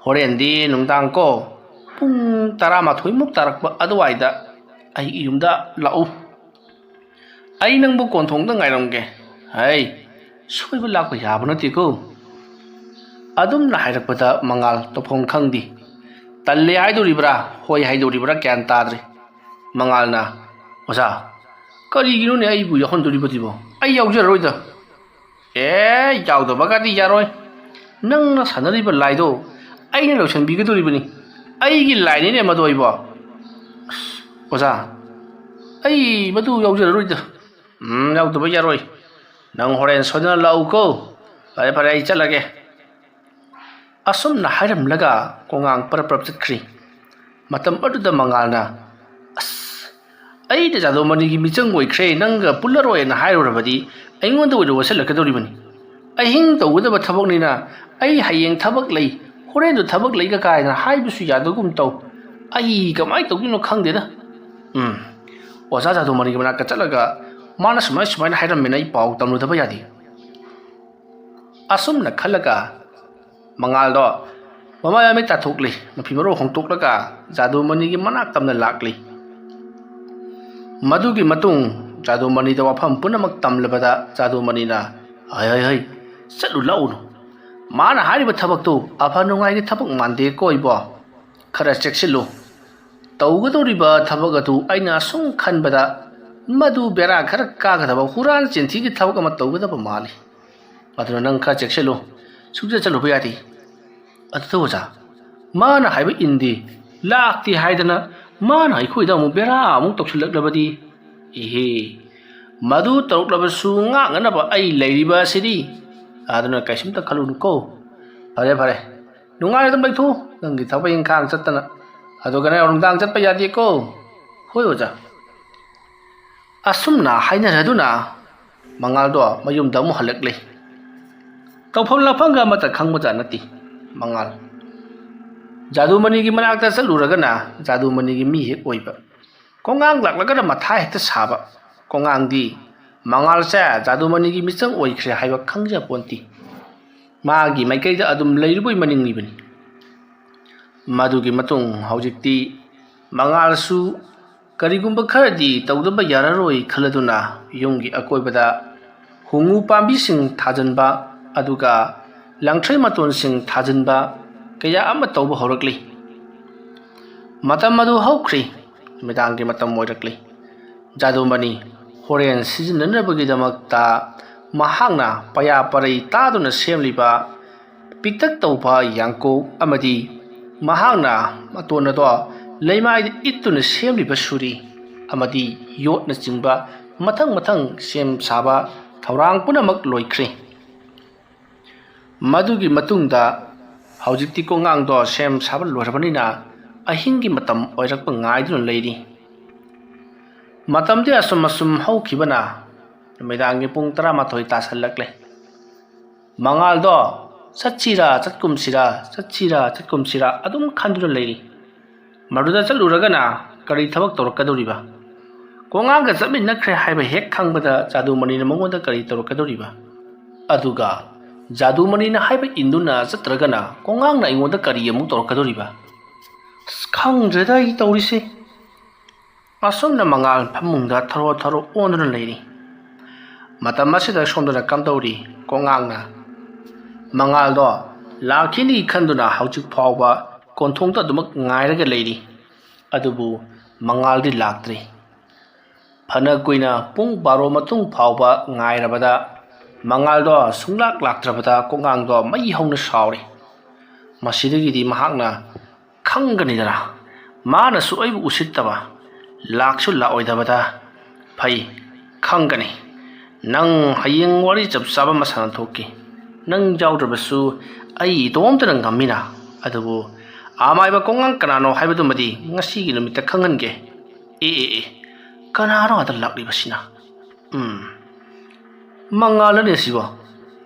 ꯍꯣꯔꯦꯟꯗꯤ ꯅꯨꯡꯗꯥꯡ ꯀꯣ, ꯄꯨꯡ ꯇꯔꯥꯃꯥꯊꯣꯏꯃꯨꯛ ꯇꯥꯔꯛꯄ ꯑꯗꯨꯋꯥꯏꯗ ꯑꯩꯒꯤ ꯌꯨꯝꯗ ꯂꯥꯛꯎ꯫ ꯑꯩ ꯅꯪꯕꯨ ꯀꯣꯟꯊꯣꯡꯗ ꯉꯥꯏꯔꯝꯒꯦ꯫" "ꯍꯩ, ꯁꯣꯏꯕ ꯂꯥꯛꯄ ꯌꯥꯕ ꯅꯠꯇꯦꯀꯣ꯫" ꯑꯗꯨꯝꯅ ꯍꯥꯏꯔꯛꯄꯗ ꯃꯉꯥꯜ ꯇꯧꯐꯝ ꯈꯪꯗꯦ꯫ ꯇꯜꯂꯦ ꯍꯥꯏꯗꯣꯔꯤꯕ꯭ꯔꯥ, ꯍꯣꯏ ꯍꯥꯏꯗꯣꯔꯤꯕ꯭ꯔꯥ ꯒ꯭ꯌꯥꯟ ꯇꯥꯗ꯭ꯔꯦ꯫ ꯃꯉꯥꯜꯅ, "ꯑꯣꯖꯥ, ꯀꯔꯤꯒꯤꯅꯣꯅꯦ ꯑꯩꯕꯨ ꯌꯥꯎꯍꯟꯗꯣꯔꯤꯕꯗꯨꯕꯣ? ꯑꯩ ꯌꯥꯎꯖꯔꯔꯣꯏꯗ꯫" "ꯑꯦ, ꯌꯥꯎꯗꯕꯒꯗꯤ ꯌꯥꯔꯣꯏ꯫ ꯅꯪꯅ ꯁꯥꯟꯅꯔꯤꯕ ꯂꯥꯏꯗꯣ ꯑꯩꯅ ꯂꯣꯏꯁꯤꯟꯕꯤꯒꯗꯣꯔꯤꯕꯅꯤ꯫ ꯑꯩꯒꯤ ꯂꯥꯏꯅꯤꯅꯦ ꯃꯗꯣ ꯑꯩꯕꯣ꯫" "ꯑꯁ, ꯑꯣꯖꯥ, ꯑꯩ ꯃꯗꯨ ꯌꯥꯎꯖꯔꯔꯣꯏꯗ꯫" "ꯎꯝ, ꯌꯥꯎꯗꯕ ꯌꯥꯔꯣꯏ꯫ ꯅꯪ ꯍꯣꯔꯦꯟ ꯁꯣꯏꯗꯅ ꯂꯥꯛꯎꯀꯣ꯫ ꯐꯔꯦ, ꯐꯔꯦ, ꯑꯩ ꯆꯠꯂꯒꯦ꯫" ꯑꯁꯨꯝꯅ ꯍꯥꯏꯔꯝꯂꯒ ꯀꯣꯉꯥꯡ ꯄꯔꯞ ꯄꯔꯞ ꯆꯠꯈ꯭ꯔꯤ꯫ ꯃꯇꯝ ꯑꯗꯨꯗ ꯃꯉꯥꯜꯅ, "ꯑꯁ, ꯑꯩꯅ ꯖꯥꯗꯨꯃꯅꯤꯒꯤ ꯃꯤꯆꯪ ꯑꯣꯏꯈ꯭ꯔꯦ, ꯅꯪꯒ ꯄꯨꯜꯂꯔꯣꯏꯅ ꯍꯥꯏꯔꯨꯔꯕꯗꯤ ꯑꯩꯉꯣꯟꯗ ꯑꯣꯏꯅ ꯑꯣꯠꯁꯤꯜꯂꯛꯀꯗꯧꯔꯤꯕꯅꯤ꯫ ꯑꯍꯤꯡ ꯇꯧꯒꯗꯕ ꯊꯕꯛꯅꯤꯅ ꯑꯩ ꯍꯌꯦꯡ ꯊꯕꯛ ꯂꯩ, ꯍꯣꯔꯦꯟꯗꯨ ꯊꯕꯛ ꯂꯩꯒ ꯀꯥꯏꯅ ꯍꯥꯏꯕꯁꯨ ꯌꯥꯗꯒꯨꯝ ꯇꯧ꯫ ꯑꯩ ꯀꯃꯥꯏꯅ ꯇꯧꯗꯣꯏꯅꯣ ꯈꯪꯗꯦꯗ꯫ ꯎꯝ, ꯑꯣꯖꯥ ꯖꯥꯗꯨꯃꯅꯤꯒꯤ ꯃꯅꯥꯛꯇ ꯆꯠꯂꯒ ꯃꯥꯅ ꯁꯨꯃꯥꯏ ꯁꯨꯃꯥꯏꯅ ꯍꯥꯏꯔꯝꯃꯦꯅ ꯑꯩ ꯄꯥꯎ ꯇꯝꯂꯨꯗꯕ ꯌꯥꯗꯦ꯫ ꯑꯁꯨꯝꯅ ꯈꯜꯂꯒ ꯃꯉꯥꯜꯗꯣ ꯃꯃꯥꯏ ꯃꯃꯤꯠ ꯇꯥꯊꯣꯛꯂꯤ, ꯃꯐꯤ ꯃꯔꯣꯜ ꯍꯣꯡꯗꯣꯛꯂꯒ ꯖꯥꯗꯨꯃꯅꯤꯒꯤ ꯃꯅꯥꯛ ꯇꯝꯅ ꯂꯥꯛꯂꯤ꯫ ꯃꯗꯨꯒꯤ ꯃꯇꯨꯡ ꯖꯥꯗꯨꯃꯅꯤꯗ ꯋꯥꯐꯝ ꯄꯨꯝꯅꯃꯛ ꯇꯝꯂꯕꯗ ꯖꯥꯗꯨꯃꯅꯤꯅ, "ꯍꯩ, ꯍꯩ, ꯍꯩ, ꯆꯠꯂꯨ ꯂꯥꯛꯎꯅꯨ꯫ ꯃꯥꯅ ꯍꯥꯏꯔꯤꯕ ꯊꯕꯛꯇꯨ ꯑꯐ ꯅꯨꯡꯉꯥꯏꯒꯤ ꯊꯕꯛ ꯃꯥꯟꯗꯦꯀꯣ ꯏꯕꯣ꯫ ꯈꯔ ꯆꯦꯛꯁꯤꯜꯂꯨ꯫ ꯇꯧꯒꯗꯧꯔꯤꯕ ꯊꯕꯛ ꯑꯗꯨ ꯑꯩꯅ ꯑꯁꯨꯝ ꯈꯟꯕꯗ ꯃꯗꯨ ꯕꯦꯔꯥ ꯈꯔ ꯀꯥꯒꯗꯕ ꯍꯨꯔꯥꯟ ꯆꯤꯟꯊꯤꯒꯤ ꯊꯕꯛ ꯑꯃ ꯇꯧꯒꯗꯕ ꯃꯥꯜꯂꯤ꯫ ꯑꯗꯨꯅ ꯅꯪ ꯈꯔ ꯆꯦꯛꯁꯤꯜꯂꯨ, ꯁꯨꯡꯆꯠ ꯆꯠꯂꯨꯕ ꯌꯥꯗꯦ꯫" "ꯑꯗꯨꯗ ꯑꯣꯖꯥ, ꯃꯥꯅ ꯍꯥꯏꯕ ꯏꯟꯗꯦ, ꯂꯥꯛꯇꯦ ꯍꯥꯏꯗꯅ ꯃꯥꯅ ꯑꯩꯈꯣꯏꯗ ꯑꯃꯨꯛ ꯕꯦꯔꯥ ꯑꯃꯨꯛ ꯇꯧꯁꯤꯜꯂꯛꯂꯕꯗꯤ? ꯏꯍꯦ, ꯃꯗꯨ ꯇꯧꯔꯛꯂꯕꯁꯨ ꯉꯥꯛꯅꯅꯕ ꯑꯩ ꯂꯩꯔꯤꯕ ꯑꯁꯤꯗꯤ꯫ ꯑꯗꯨꯅ ꯀꯩꯁꯨꯝꯇ ꯈꯜꯂꯨꯅꯨꯀꯣ꯫ ꯐꯔꯦ, ꯐꯔꯦ, ꯅꯨꯡꯉꯥꯏꯅ ꯑꯗꯨꯝ ꯂꯩꯊꯣꯛꯎ, ꯅꯪꯒꯤ ꯊꯕꯛ ꯏꯪꯈꯥꯡ ꯆꯠꯇꯅ꯫ ꯑꯗꯨꯒꯅꯦ, ꯅꯨꯡꯗꯥꯡ ꯆꯠꯄ ꯌꯥꯗꯦꯀꯣ꯫" "ꯍꯣꯏ ꯑꯣꯖꯥ꯫" ꯑꯁꯨꯝꯅ ꯍꯥꯏꯅꯔꯗꯨꯅ ꯃꯉꯥꯜꯗꯣ ꯃꯌꯨꯝꯗ ꯑꯃꯨꯛ ꯍꯜꯂꯛꯂꯦ꯫ ꯇꯧꯐꯝ ꯂꯥꯛꯐꯝꯒ ꯑꯃꯠꯇ ꯈꯪꯕꯖꯥꯠ ꯅꯠꯇꯦ ꯃꯉꯥꯜ꯫ ꯖꯥꯗꯨꯃꯅꯤꯒꯤ ꯃꯅꯥꯛꯇ ꯆꯠꯂꯨꯔꯒꯅ ꯖꯥꯗꯨꯃꯅꯤꯒꯤ ꯃꯤ ꯍꯦꯛ ꯑꯣꯏꯕ, ꯀꯣꯉꯥꯡ ꯂꯥꯛꯂꯒꯅ ꯃꯊꯥ ꯍꯦꯛꯇ ꯁꯥꯕ꯫ ꯀꯣꯉꯥꯡꯗꯤ ꯃꯉꯥꯜꯁꯦ ꯖꯥꯗꯨꯃꯅꯤꯒꯤ ꯃꯤꯆꯪ ꯑꯣꯏꯈ꯭ꯔꯦ ꯍꯥꯏꯕ ꯈꯪꯖꯄꯣꯟꯇꯦ꯫ ꯃꯥꯒꯤ ꯃꯥꯏꯀꯩꯗ ꯑꯗꯨꯝ ꯂꯩꯔꯨꯕꯩ ꯃꯅꯤꯡꯂꯤꯕꯅꯤ꯫ ꯃꯗꯨꯒꯤ ꯃꯇꯨꯡ ꯍꯧꯖꯤꯛꯇꯤ ꯃꯉꯥꯜꯁꯨ ꯀꯔꯤꯒꯨꯝꯕ ꯈꯔꯗꯤ ꯇꯧꯗꯕ ꯌꯥꯔꯔꯣꯏ ꯈꯜꯂꯗꯨꯅ ꯌꯨꯝꯒꯤ ꯑꯀꯣꯏꯕꯗ ꯍꯣꯡꯉꯨ ꯄꯥꯝꯕꯤꯁꯤꯡ ꯊꯥꯖꯤꯟꯕ, ꯑꯗꯨꯒ ꯂꯪꯊ꯭ꯔꯩ ꯃꯇꯣꯟꯁꯤꯡ ꯊꯥꯖꯤꯟꯕ ꯀꯌꯥ ꯑꯃ ꯇꯧꯕ ꯍꯧꯔꯛꯂꯤ꯫ ꯃꯇꯝ ꯑꯗꯨ ꯍꯧꯈ꯭ꯔꯤ꯫ ꯅꯨꯃꯤꯗꯥꯡꯒꯤ ꯃꯇꯝ ꯑꯣꯏꯔꯛꯂꯤ꯫ ꯖꯥꯗꯨꯃꯅꯤ ꯍꯣꯔꯦꯟ ꯁꯤꯖꯤꯟꯅꯅꯕꯒꯤꯗꯃꯛꯇ ꯃꯍꯥꯛꯅ ꯄꯌꯥ ꯄꯔꯩ ꯇꯥꯗꯨꯅ ꯁꯦꯝꯂꯤꯕ ꯄꯤꯛꯇꯛ ꯇꯧꯕ ꯌꯥꯡꯀꯣꯛ ꯑꯃꯗꯤ ꯃꯍꯥꯛꯅ ꯃꯇꯣꯟ ꯑꯗꯣ ꯂꯩꯃꯥꯏꯗ ꯏꯠꯇꯨꯅ ꯁꯦꯝꯂꯤꯕ ꯁꯨꯔꯤ ꯑꯃꯗꯤ ꯌꯣꯠꯅꯆꯤꯡꯕ ꯃꯊꯪ ꯃꯊꯪ ꯁꯦꯝ ꯁꯥꯕ ꯊꯧꯔꯥꯡ ꯄꯨꯝꯅꯃꯛ ꯂꯣꯏꯈ꯭ꯔꯦ꯫ ꯃꯗꯨꯒꯤ ꯃꯇꯨꯡꯗ ꯍꯧꯖꯤꯛꯇꯤ ꯀꯣꯉꯥꯡꯗꯣ ꯁꯦꯝ ꯁꯥꯕ ꯂꯣꯏꯔꯕꯅꯤꯅ ꯑꯍꯤꯡꯒꯤ ꯃꯇꯝ ꯑꯣꯏꯔꯛꯄ ꯉꯥꯏꯗꯨꯅ ꯂꯩꯔꯤ꯫ ꯃꯇꯝꯗꯤ ꯑꯁꯨꯝ ꯑꯁꯨꯝ ꯍꯧꯈꯤꯕꯅ ꯅꯨꯃꯤꯗꯥꯡꯒꯤ ꯄꯨꯡ ꯇꯔꯥꯃꯥꯊꯣꯏ ꯇꯥꯁꯜꯂꯛꯂꯦ꯫ ꯃꯉꯥꯜꯗꯣ ꯆꯠꯁꯤꯔꯥ ꯆꯠꯀꯨꯝꯁꯤꯔꯥ, ꯆꯠꯁꯤꯔꯥ ꯆꯠꯀꯨꯝꯁꯤꯔꯥ ꯑꯗꯨꯝ ꯈꯟꯗꯨꯅ ꯂꯩꯔꯤ꯫ ꯃꯗꯨꯗ ꯆꯠꯂꯨꯔꯒꯅ ꯀꯔꯤ ꯊꯕꯛ ꯇꯧꯔꯛꯀꯗꯧꯔꯤꯕ? ꯀꯣꯉꯥꯡꯒ ꯆꯠꯃꯤꯟꯅꯈ꯭ꯔꯦ ꯍꯥꯏꯕ ꯍꯦꯛ ꯈꯪꯕꯗ ꯖꯥꯗꯨꯃꯅꯤꯅ ꯃꯉꯣꯟꯗ ꯀꯔꯤ ꯇꯧꯔꯛꯀꯗꯧꯔꯤꯕ? ꯑꯗꯨꯒ ꯖꯥꯗꯨꯃꯅꯤꯅ ꯍꯥꯏꯕ ꯏꯟꯗꯨꯅ ꯆꯠꯇ꯭ꯔꯒꯅ ꯀꯣꯉꯥꯡꯅ ꯑꯩꯉꯣꯟꯗ ꯀꯔꯤ ꯑꯃꯨꯛ ꯇꯧꯔꯛꯀꯗꯧꯔꯤꯕ? ꯑꯁ, ꯈꯪꯗ꯭ꯔꯦꯗ ꯑꯩ ꯇꯧꯔꯤꯁꯦ꯫ ꯑꯁꯨꯝꯅ ꯃꯉꯥꯜ ꯐꯃꯨꯡꯗ ꯊꯔꯣ ꯊꯔꯣ ꯑꯣꯟꯗꯨꯅ ꯂꯩꯔꯤ꯫ ꯃꯇꯝ ꯑꯁꯤꯗ ꯁꯣꯝꯗꯅ ꯀꯝꯗꯧꯔꯤ? ꯀꯣꯉꯥꯡꯅ ꯃꯉꯥꯜꯗꯣ ꯂꯥꯛꯈꯤꯅꯤ ꯈꯟꯗꯨꯅ ꯍꯧꯖꯤꯛ ꯐꯥꯎꯕ ꯀꯣꯟꯊꯣꯡꯗ ꯑꯗꯨꯃꯛ ꯉꯥꯏꯔꯒ ꯂꯩꯔꯤ꯫ ꯑꯗꯨꯕꯨ ꯃꯉꯥꯜꯗꯤ ꯂꯥꯛꯇ꯭ꯔꯤ꯫ ꯐꯅ ꯀꯨꯏꯅ ꯄꯨꯡ ꯕꯥꯔꯣ ꯃꯇꯨꯡ ꯐꯥꯎꯕ ꯉꯥꯏꯔꯕꯗ ꯃꯉꯥꯜꯗꯣ ꯁꯨꯡꯂꯥꯛ ꯂꯥꯛꯇ꯭ꯔꯕꯗ ꯀꯣꯉꯥꯡꯗꯣ ꯃꯩ ꯍꯧꯅ ꯁꯥꯎꯔꯤ꯫ ꯃꯁꯤꯗꯒꯤꯗꯤ ꯃꯍꯥꯛꯅ ꯈꯪꯒꯅꯤꯗꯅ, ꯃꯥꯅꯁꯨ ꯑꯩꯕꯨ ꯎꯁꯤꯠꯇꯕ, ꯂꯥꯛꯁꯨ ꯂꯥꯛꯑꯣꯏꯗꯕꯗ꯫ ꯐꯩ, ꯈꯪꯒꯅꯤ꯫ ꯅꯪ ꯍꯌꯦꯡ ꯋꯥꯔꯤ ꯆꯞ ꯆꯥꯕ ꯑꯃ ꯁꯥꯟꯅꯊꯣꯛꯀꯦ꯫ ꯅꯪ ꯌꯥꯎꯗ꯭ꯔꯕꯁꯨ ꯑꯩ ꯏꯇꯣꯝꯇꯅ ꯉꯝꯃꯤꯅ꯫ ꯑꯗꯨꯕꯨ ꯑꯃꯥꯏꯕ ꯀꯣꯉꯥꯡ ꯀꯅꯥꯅꯣ ꯍꯥꯏꯕꯗꯨꯃꯗꯤ ꯉꯁꯤꯒꯤ ꯅꯨꯃꯤꯠꯇ ꯈꯪꯍꯟꯒꯦ꯫ ꯑꯦ ꯑꯦ ꯑꯦ, ꯀꯅꯥꯅꯣ ꯑꯗ ꯂꯥꯛꯂꯤꯕꯁꯤꯅ? ꯎꯝ, ꯃꯉꯥꯜꯂꯅꯦ ꯁꯤꯕꯣ?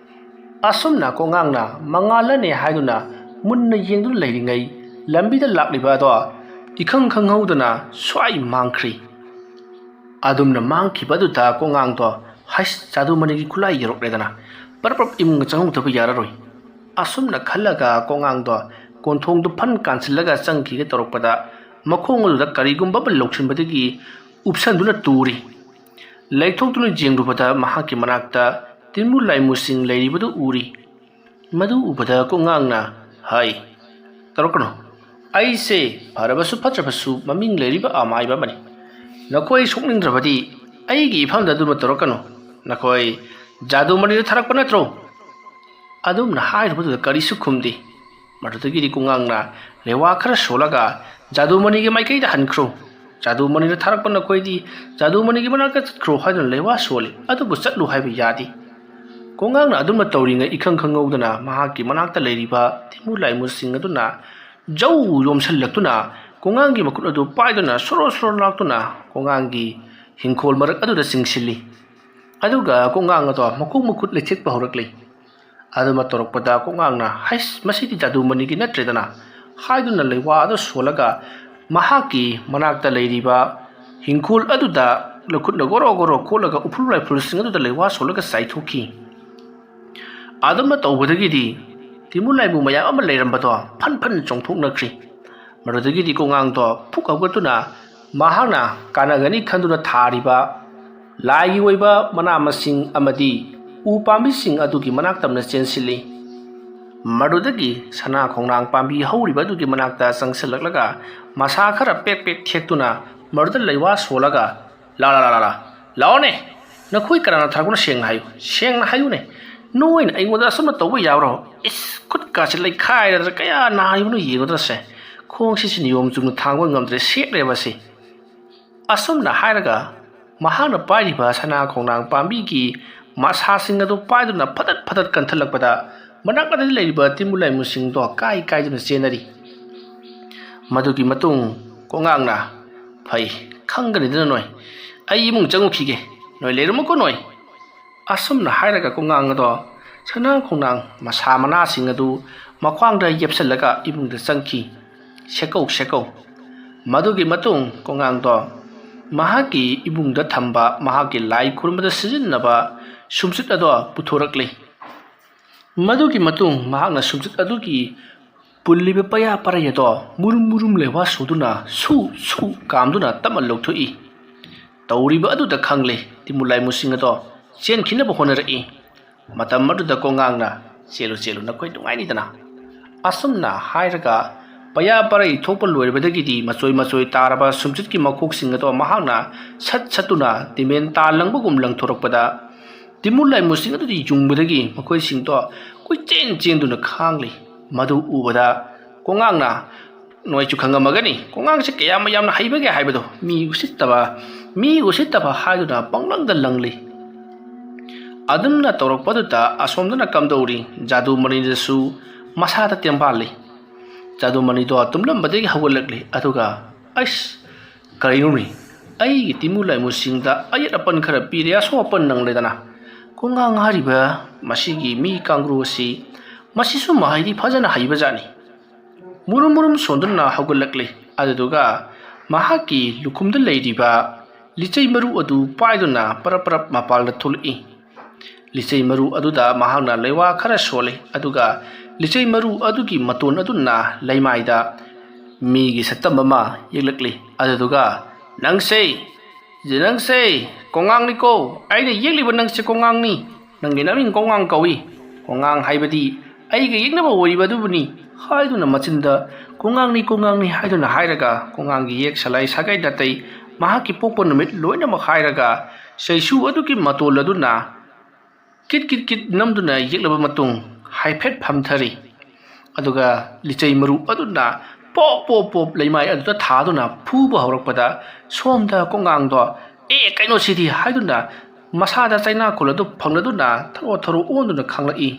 ꯑꯁꯨꯝꯅ ꯀꯣꯉꯥꯡꯅ ꯃꯉꯥꯜꯂꯅꯦ ꯍꯥꯏꯗꯨꯅ ꯃꯨꯟꯅ ꯌꯦꯡꯗꯨꯅ ꯂꯩꯔꯤꯉꯩ, ꯂꯝꯕꯤꯗ ꯂꯥꯛꯂꯤꯕ ꯑꯗꯣ ꯏꯈꯪ ꯈꯪꯍꯧꯗꯅ ꯁ꯭ꯋꯥꯏ ꯃꯥꯡꯈ꯭ꯔꯤ꯫ ꯑꯗꯨꯝꯅ ꯃꯥꯡꯈꯤꯕ ꯑꯗꯨꯗ ꯀꯣꯉꯥꯡꯗꯣ, "ꯍꯩꯁ, ꯖꯥꯗꯨꯃꯅꯤꯒꯤ ꯈꯨꯠꯂꯥꯏ ꯌꯧꯔꯛꯂꯦꯗꯅ, ꯄꯔꯞ ꯄꯔꯞ ꯏꯃꯨꯡꯗ ꯆꯪꯍꯧꯗꯕ ꯌꯥꯔꯔꯣꯏ"꯫ ꯑꯁꯨꯝꯅ ꯈꯜꯂꯒ ꯀꯣꯉꯥꯡꯗꯣ ꯀꯣꯟꯊꯣꯡꯗꯨ ꯐꯟ ꯀꯥꯟꯁꯤꯜꯂꯒ ꯆꯪꯈꯤꯒꯦ ꯇꯧꯔꯛꯄꯗ, ꯃꯈꯣꯡ ꯑꯗꯨꯗ ꯀꯔꯤꯒꯨꯝꯕ ꯑꯃ ꯂꯧꯁꯤꯟꯕꯗꯒꯤ ꯎꯞꯁꯟꯗꯨꯅ ꯇꯨꯔꯤ꯫ ꯂꯩꯊꯣꯛꯇꯨꯅ ꯌꯦꯡꯂꯨꯕꯗ ꯃꯍꯥꯛꯀꯤ ꯃꯅꯥꯛꯇ ꯇꯤꯟꯃꯨ ꯂꯥꯏꯃꯨꯁꯤꯡ ꯂꯩꯔꯤꯕꯗꯨ ꯎꯔꯤ꯫ ꯃꯗꯨ ꯎꯕꯗ ꯀꯣꯉꯥꯡꯅ, "ꯍꯥꯏ, ꯇꯧꯔꯛꯀꯅꯨ꯫ ꯑꯩꯁꯦ ꯐꯔꯕꯁꯨ ꯐꯠꯇ꯭ꯔꯕꯁꯨ ꯃꯃꯤꯡ ꯂꯩꯔꯤꯕ ꯑꯃꯥꯏꯕ ꯑꯃꯅꯤ꯫ ꯅꯈꯣꯏ ꯁꯣꯛꯅꯤꯡꯗ꯭ꯔꯕꯗꯤ ꯑꯩꯒꯤ ꯏꯐꯝꯗ ꯑꯗꯨꯝꯅ ꯇꯧꯔꯛꯀꯅꯨ꯫ ꯅꯈꯣꯏ ꯖꯥꯗꯨꯃꯅꯤꯗ ꯊꯥꯔꯛꯄ ꯅꯠꯇ꯭ꯔꯣ?" ꯑꯗꯨꯝꯅ ꯍꯥꯏꯔꯨꯕꯗꯨꯗ ꯀꯔꯤꯁꯨ ꯈꯨꯝꯗꯦ꯫ ꯃꯗꯨꯗꯒꯤꯗꯤ ꯀꯣꯉꯥꯡꯅ ꯂꯩꯋꯥ ꯈꯔ ꯁꯣꯜꯂꯒ, "ꯖꯥꯗꯨꯃꯅꯤꯒꯤ ꯃꯥꯏꯀꯩꯗ ꯍꯟꯈ꯭ꯔꯣ꯫ ꯖꯥꯗꯨꯃꯅꯤꯅ ꯊꯥꯔꯛꯄ ꯅꯈꯣꯏꯗꯤ ꯖꯥꯗꯨꯃꯅꯤꯒꯤ ꯃꯅꯥꯛꯇ ꯆꯠꯈ꯭ꯔꯣ" ꯍꯥꯏꯗꯨꯅ ꯂꯩꯋꯥ ꯁꯣꯜꯂꯤ꯫ ꯑꯗꯨꯕꯨ ꯆꯠꯂꯨ ꯍꯥꯏꯕ ꯌꯥꯗꯦ꯫ ꯀꯣꯉꯥꯡꯅ ꯑꯗꯨꯝꯅ ꯇꯧꯔꯤꯉꯩ ꯏꯈꯪ ꯈꯪꯍꯧꯗꯅ ꯃꯍꯥꯛꯀꯤ ꯃꯅꯥꯛꯇ ꯂꯩꯔꯤꯕ ꯇꯤꯃꯨ ꯂꯥꯏꯃꯨꯁꯤꯡ ꯑꯗꯨꯅ ꯖꯧ ꯌꯣꯝꯁꯤꯜꯂꯛꯇꯨꯅ ꯀꯣꯉꯥꯡꯒꯤ ꯃꯈꯨꯠ ꯑꯗꯨ ꯄꯥꯏꯗꯨꯅ ꯁꯣꯔꯣ ꯁꯣꯔꯣ ꯂꯥꯛꯇꯨꯅ ꯀꯣꯉꯥꯡꯒꯤ ꯍꯤꯡꯈꯣꯜ ꯃꯔꯛ ꯑꯗꯨꯗ ꯆꯤꯡꯁꯤꯜꯂꯤ꯫ ꯑꯗꯨꯒ ꯀꯣꯉꯥꯡ ꯑꯗꯣ ꯃꯈꯣꯡ ꯃꯈꯨꯠ ꯂꯩꯊꯦꯛꯄ ꯍꯧꯔꯛꯂꯤ꯫ ꯑꯗꯨꯃ ꯇꯧꯔꯛꯄꯗ ꯀꯣꯉꯥꯡꯅ, "ꯍꯩꯁ, ꯃꯁꯤꯗꯤ ꯖꯥꯗꯨꯃꯅꯤꯒꯤ ꯅꯠꯇ꯭ꯔꯦꯗꯅ" ꯍꯥꯏꯗꯨꯅ ꯂꯩꯋꯥ ꯑꯗꯨ ꯁꯣꯜꯂꯒ ꯃꯍꯥꯛꯀꯤ ꯃꯅꯥꯛꯇ ꯂꯩꯔꯤꯕ ꯍꯤꯡꯈꯣꯜ ꯑꯗꯨꯗ ꯂꯧꯈꯨꯠꯅ ꯒꯣꯔꯣ ꯒꯣꯔꯣ ꯈꯣꯠꯂꯒ ꯎꯐꯨꯜ ꯋꯥꯏꯐꯨꯜꯁꯤꯡ ꯑꯗꯨꯗ ꯂꯩꯋꯥ ꯁꯣꯜꯂꯒ ꯆꯥꯏꯊꯣꯛꯈꯤ꯫ ꯑꯗꯨꯝꯅ ꯇꯧꯕꯗꯒꯤꯗꯤ ꯇꯤꯃꯨ ꯂꯥꯏꯃꯨ ꯃꯌꯥꯝ ꯑꯃ ꯂꯩꯔꯝꯕꯗꯣ ꯐꯟ ꯐꯟ ꯆꯣꯡꯊꯣꯛꯅꯈ꯭ꯔꯤ꯫ ꯃꯗꯨꯗꯒꯤꯗꯤ ꯀꯣꯉꯥꯡꯗꯣ ꯐꯨꯛ ꯍꯧꯒꯠꯇꯨꯅ ꯃꯍꯥꯛꯅ ꯀꯥꯟꯅꯒꯅꯤ ꯈꯟꯗꯨꯅ ꯊꯥꯔꯤꯕ ꯂꯥꯏꯒꯤ ꯑꯣꯏꯕ ꯃꯅꯥ ꯃꯁꯤꯡ ꯑꯃꯗꯤ ꯎ ꯄꯥꯝꯕꯤꯁꯤꯡ ꯑꯗꯨꯒꯤ ꯃꯅꯥꯛ ꯇꯝꯅ ꯆꯦꯟꯁꯤꯜꯂꯤ꯫ ꯃꯗꯨꯗꯒꯤ ꯁꯅꯥ ꯈꯣꯡꯅꯥꯡ ꯄꯥꯝꯕꯤ ꯍꯧꯔꯤꯕ ꯑꯗꯨꯒꯤ ꯃꯅꯥꯛꯇ ꯆꯪꯁꯤꯜꯂꯛꯂꯒ ꯃꯁꯥ ꯈꯔ ꯄꯦꯛ ꯄꯦꯛ ꯊꯦꯛꯇꯨꯅ ꯃꯗꯨꯗ ꯂꯩꯋꯥ ꯁꯣꯜꯂꯒ, "ꯂꯥ ꯂꯥ ꯂꯥ ꯂꯥ ꯂꯥ, ꯂꯥꯛꯑꯣꯅꯦ, ꯅꯈꯣꯏ ꯀꯅꯥꯅ ꯊꯥꯔꯛꯄꯅꯣ? ꯁꯦꯡꯅ ꯍꯥꯏꯌꯨ, ꯁꯦꯡꯅ ꯍꯥꯏꯌꯨꯅꯦ, ꯅꯣꯏꯅ ꯑꯩꯉꯣꯟꯗ ꯑꯁꯨꯝꯅ ꯇꯧꯕ ꯌꯥꯕ꯭ꯔꯣ? ꯏꯁ, ꯈꯨꯠꯀꯥꯁꯦ ꯂꯩꯈꯥꯏꯔꯗꯅ ꯀꯌꯥ ꯅꯥꯔꯤꯕꯅꯣ ꯌꯦꯡꯉꯨꯗꯅꯁꯦ, ꯈꯣꯡꯁꯤꯁꯨ ꯅꯤꯌꯣꯝ ꯆꯨꯝꯅ ꯊꯥꯡꯕ ꯉꯝꯗ꯭ꯔꯦ, ꯁꯦꯠꯂꯦꯕ ꯁꯤ"꯫ ꯑꯁꯨꯝꯅ ꯍꯥꯏꯔꯒ ꯃꯍꯥꯛꯅ ꯄꯥꯏꯔꯤꯕ ꯁꯅꯥ ꯈꯣꯡꯅꯥꯡ ꯄꯥꯝꯕꯤꯒꯤ ꯃꯁꯥꯁꯤꯡ ꯑꯗꯨ ꯄꯥꯏꯗꯨꯅ ꯐꯗꯠ ꯐꯗꯠ ꯀꯟꯊꯠꯂꯛꯄꯗ ꯃꯅꯥꯛ ꯑꯗꯨꯗ ꯂꯩꯔꯤꯕ ꯇꯤꯃꯨ ꯂꯥꯏꯃꯨꯁꯤꯡꯗꯣ ꯀꯥꯏ ꯀꯥꯏꯗꯨꯅ ꯆꯦꯟꯅꯔꯤ꯫ ꯃꯗꯨꯒꯤ ꯃꯇꯨꯡ ꯀꯣꯉꯥꯡꯅ, "ꯐꯩ, ꯈꯪꯒꯅꯤꯗꯅ ꯅꯣꯏ, ꯑꯩ ꯏꯃꯨꯡ ꯆꯪꯉꯨꯈꯤꯒꯦ, ꯅꯣꯏ ꯂꯩꯔꯝꯃꯨꯀꯣ ꯅꯣꯏ"꯫ ꯑꯁꯨꯝꯅ ꯍꯥꯏꯔꯒ ꯀꯣꯉꯥꯡ ꯑꯗꯣ ꯁꯅꯥ ꯈꯣꯡꯅꯥꯡ ꯃꯁꯥ ꯃꯅꯥꯁꯤꯡ ꯑꯗꯨ ꯃꯈ꯭ꯋꯥꯡꯗ ꯌꯦꯞꯁꯤꯜꯂꯒ ꯏꯃꯨꯡꯗ ꯆꯪꯈꯤ꯫ ꯁꯦꯀꯧ ꯁꯦꯀꯧ꯫ ꯃꯗꯨꯒꯤ ꯃꯇꯨꯡ ꯀꯣꯉꯥꯡꯗꯣ ꯃꯍꯥꯛꯀꯤ ꯏꯃꯨꯡꯗ ꯊꯝꯕ ꯃꯍꯥꯛꯀꯤ ꯂꯥꯏ ꯈꯨꯔꯨꯝꯕꯗ ꯁꯤꯖꯤꯟꯅꯕ ꯁꯨꯝꯆꯤꯠ ꯑꯗꯣ ꯄꯨꯊꯣꯔꯛꯂꯤ꯫ ꯃꯗꯨꯒꯤ ꯃꯇꯨꯡ ꯃꯍꯥꯛꯅ ꯁꯨꯝꯆꯤꯠ ꯑꯗꯨꯒꯤ ꯄꯨꯜꯂꯤꯕ ꯄꯌꯥ ꯄꯔꯩ ꯑꯗꯣ ꯃꯨꯔꯨꯝ ꯃꯨꯔꯨꯝ ꯂꯩꯋꯥ ꯁꯨꯗꯨꯅ ꯁꯨ ꯁꯨ ꯀꯥꯝꯗꯨꯅ ꯇꯞꯅ ꯂꯧꯊꯣꯛꯏ꯫ ꯇꯧꯔꯤꯕ ꯑꯗꯨꯗ ꯈꯪꯂꯦ ꯇꯤꯃꯨ ꯂꯥꯏꯃꯨꯁꯤꯡ ꯑꯗꯣ ꯆꯦꯟꯈꯤꯅꯕ ꯍꯣꯠꯅꯔꯛꯏ꯫ ꯃꯇꯝ ꯑꯗꯨꯗ ꯀꯣꯉꯥꯡꯅ, "ꯆꯦꯜꯂꯨ, ꯆꯦꯜꯂꯨ, ꯅꯈꯣꯏ ꯅꯨꯡꯉꯥꯏꯅꯤꯗꯅ"꯫ ꯑꯁꯨꯝꯅ ꯍꯥꯏꯔꯒ ꯄꯌꯥ ꯄꯔꯩ ꯊꯣꯛꯄ ꯂꯣꯏꯔꯕꯗꯒꯤꯗꯤ ꯃꯆꯣꯏ ꯃꯆꯣꯏ ꯇꯥꯔꯕ ꯁꯨꯝꯆꯤꯠꯀꯤ ꯃꯈꯣꯛꯁꯤꯡ ꯑꯗꯣ ꯃꯍꯥꯛꯅ ꯁꯠ ꯁꯠꯇꯨꯅ ꯇꯤꯃꯦꯟ ꯇꯥꯜꯂꯪꯕꯒꯨꯝ ꯂꯪꯊꯣꯔꯛꯄꯗ ꯇꯤꯃꯨ ꯂꯥꯏꯃꯨꯁꯤꯡ ꯑꯗꯨꯗꯤ ꯌꯨꯡꯕꯗꯒꯤ ꯃꯈꯣꯏꯁꯤꯡꯗꯣ ꯀꯣꯏꯆꯦꯟ ꯆꯦꯟꯗꯨꯅ ꯈꯥꯡꯂꯤ꯫ ꯃꯗꯨ ꯎꯕꯗ ꯀꯣꯉꯥꯡꯅ, "ꯅꯣꯏꯁꯨ ꯈꯪꯉꯝꯃꯒꯅꯤ, ꯀꯣꯉꯥꯡꯁꯦ ꯀꯌꯥꯝ ꯌꯥꯝꯅ ꯍꯩꯕꯒꯦ ꯍꯥꯏꯕꯗꯣ, ꯃꯤ ꯎꯁꯤꯠꯇꯕ, ꯃꯤ ꯎꯁꯤꯠꯇꯕ" ꯍꯥꯏꯗꯨꯅ ꯄꯪꯂꯪꯗ ꯂꯪꯂꯤ꯫ ꯑꯗꯨꯝꯅ ꯇꯧꯔꯛꯄꯗꯨꯗ ꯑꯁꯣꯝꯗꯅ ꯀꯝꯗꯧꯔꯤ, ꯖꯥꯗꯨ ꯃꯅꯤꯗꯁꯨ ꯃꯁꯥꯗ ꯇꯦꯝꯕꯥꯜꯂꯤ꯫ ꯖꯥꯗꯨ ꯃꯅꯤꯗꯣ ꯇꯨꯝꯂꯝꯕꯗꯒꯤ ꯍꯧꯒꯠꯂꯛꯂꯤ, ꯑꯗꯨꯒ, "ꯑꯩꯁ, ꯀꯔꯤꯅꯣꯅꯦ? ꯑꯩꯒꯤ ꯇꯤꯃꯨ ꯂꯥꯏꯃꯨꯁꯤꯡꯗ ꯑꯌꯦꯠ ꯑꯄꯟ ꯈꯔ ꯄꯤꯔꯦ, ꯑꯁꯣꯛ ꯑꯄꯟ ꯅꯪꯂꯦꯗꯅ꯫ ꯀꯣꯉꯥꯡ ꯍꯥꯏꯔꯤꯕ ꯃꯁꯤꯒꯤ ꯃꯤ ꯀꯥꯡꯒ꯭ꯔꯨ ꯑꯁꯤ, ꯃꯁꯤꯁꯨ ꯃꯍꯩꯗꯤ ꯐꯖꯅ ꯍꯩꯕꯖꯥꯠꯅꯤ"꯫ ꯃꯨꯔꯨꯝ ꯃꯨꯔꯨꯝ ꯁꯣꯟꯗꯨꯅ ꯍꯧꯒꯠꯂꯛꯂꯤ꯫ ꯑꯗꯨꯗꯨꯒ ꯃꯍꯥꯛꯀꯤ ꯂꯨꯈꯨꯝꯗ ꯂꯩꯔꯤꯕ ꯂꯤꯆꯩ ꯃꯔꯨ ꯑꯗꯨ ꯄꯥꯏꯗꯨꯅ ꯄꯔꯞ ꯄꯔꯞ ꯃꯄꯥꯟꯗ ꯊꯣꯛꯂꯛꯏ꯫ ꯂꯤꯆꯩ ꯃꯔꯨ ꯑꯗꯨꯗ ꯃꯍꯥꯛꯅ ꯂꯩꯋꯥ ꯈꯔ ꯁꯣꯜꯂꯤ, ꯑꯗꯨꯒ ꯂꯤꯆꯩ ꯃꯔꯨ ꯑꯗꯨꯒꯤ ꯃꯇꯣꯟ ꯑꯗꯨꯅ ꯂꯩꯃꯥꯏꯗ ꯃꯤꯒꯤ ꯁꯛꯇꯝ ꯑꯃ ꯌꯦꯛꯂꯛꯂꯤ꯫ ꯑꯗꯨꯗꯨꯒ, "ꯅꯪꯁꯦ, ꯅꯪꯁꯦ ꯀꯣꯉꯥꯡꯅꯤꯀꯣ, ꯑꯩꯅ ꯌꯦꯛꯂꯤꯕ ꯅꯪꯁꯦ ꯀꯣꯉꯥꯡꯅꯤ, ꯅꯪꯒꯤ ꯅꯃꯤꯡ ꯀꯣꯉꯥꯡ ꯀꯧꯏ, ꯀꯣꯉꯥꯡ ꯍꯥꯏꯕꯗꯤ ꯑꯩꯒ ꯌꯦꯛꯅꯕ ꯑꯣꯏꯔꯤꯕ ꯑꯗꯨꯕꯨꯅꯤ" ꯍꯥꯏꯗꯨꯅ ꯃꯆꯤꯟꯗ "ꯀꯣꯉꯥꯡꯅꯤ, ꯀꯣꯉꯥꯡꯅꯤ" ꯍꯥꯏꯗꯨꯅ ꯍꯥꯏꯔꯒ, ꯀꯣꯉꯥꯡꯒꯤ ꯌꯦꯛ ꯁꯂꯥꯏ ꯁꯥꯒꯩ ꯅꯥꯇꯩ, ꯃꯍꯥꯛꯀꯤ ꯄꯣꯛꯄ ꯅꯨꯃꯤꯠ ꯂꯣꯏꯅꯃꯛ ꯍꯥꯏꯔꯒ, ꯆꯩꯁꯨ ꯑꯗꯨꯒꯤ ꯃꯇꯣꯜ ꯑꯗꯨꯅ ꯀꯤꯠ ꯀꯤꯠ ꯀꯤꯠ ꯅꯝꯗꯨꯅ ꯌꯦꯛꯂꯕ ꯃꯇꯨꯡ, ꯍꯥꯏꯐꯦꯠ ꯐꯝꯊꯔꯤ꯫ ꯑꯗꯨꯒ ꯂꯤꯆꯩ ꯃꯔꯨ ꯑꯗꯨꯅ ꯄꯣꯞ ꯄꯣꯞ ꯄꯣꯞ ꯂꯩꯃꯥꯏ ꯑꯗꯨꯗ ꯊꯥꯗꯨꯅ ꯐꯨꯕ ꯍꯧꯔꯛꯄꯗ, ꯁꯣꯝꯗ ꯀꯣꯉꯥꯡꯗꯣ "ꯑꯦ, ꯀꯩꯅꯣꯁꯤꯗꯤ" ꯍꯥꯏꯗꯨꯅ ꯃꯁꯥꯗ ꯆꯩꯅꯥꯈꯣꯜ ꯑꯗꯨ ꯐꯪꯂꯗꯨꯅ ꯊꯔꯣ ꯊꯔꯣ ꯑꯣꯟꯗꯨꯅ ꯈꯪꯂꯛꯏ꯫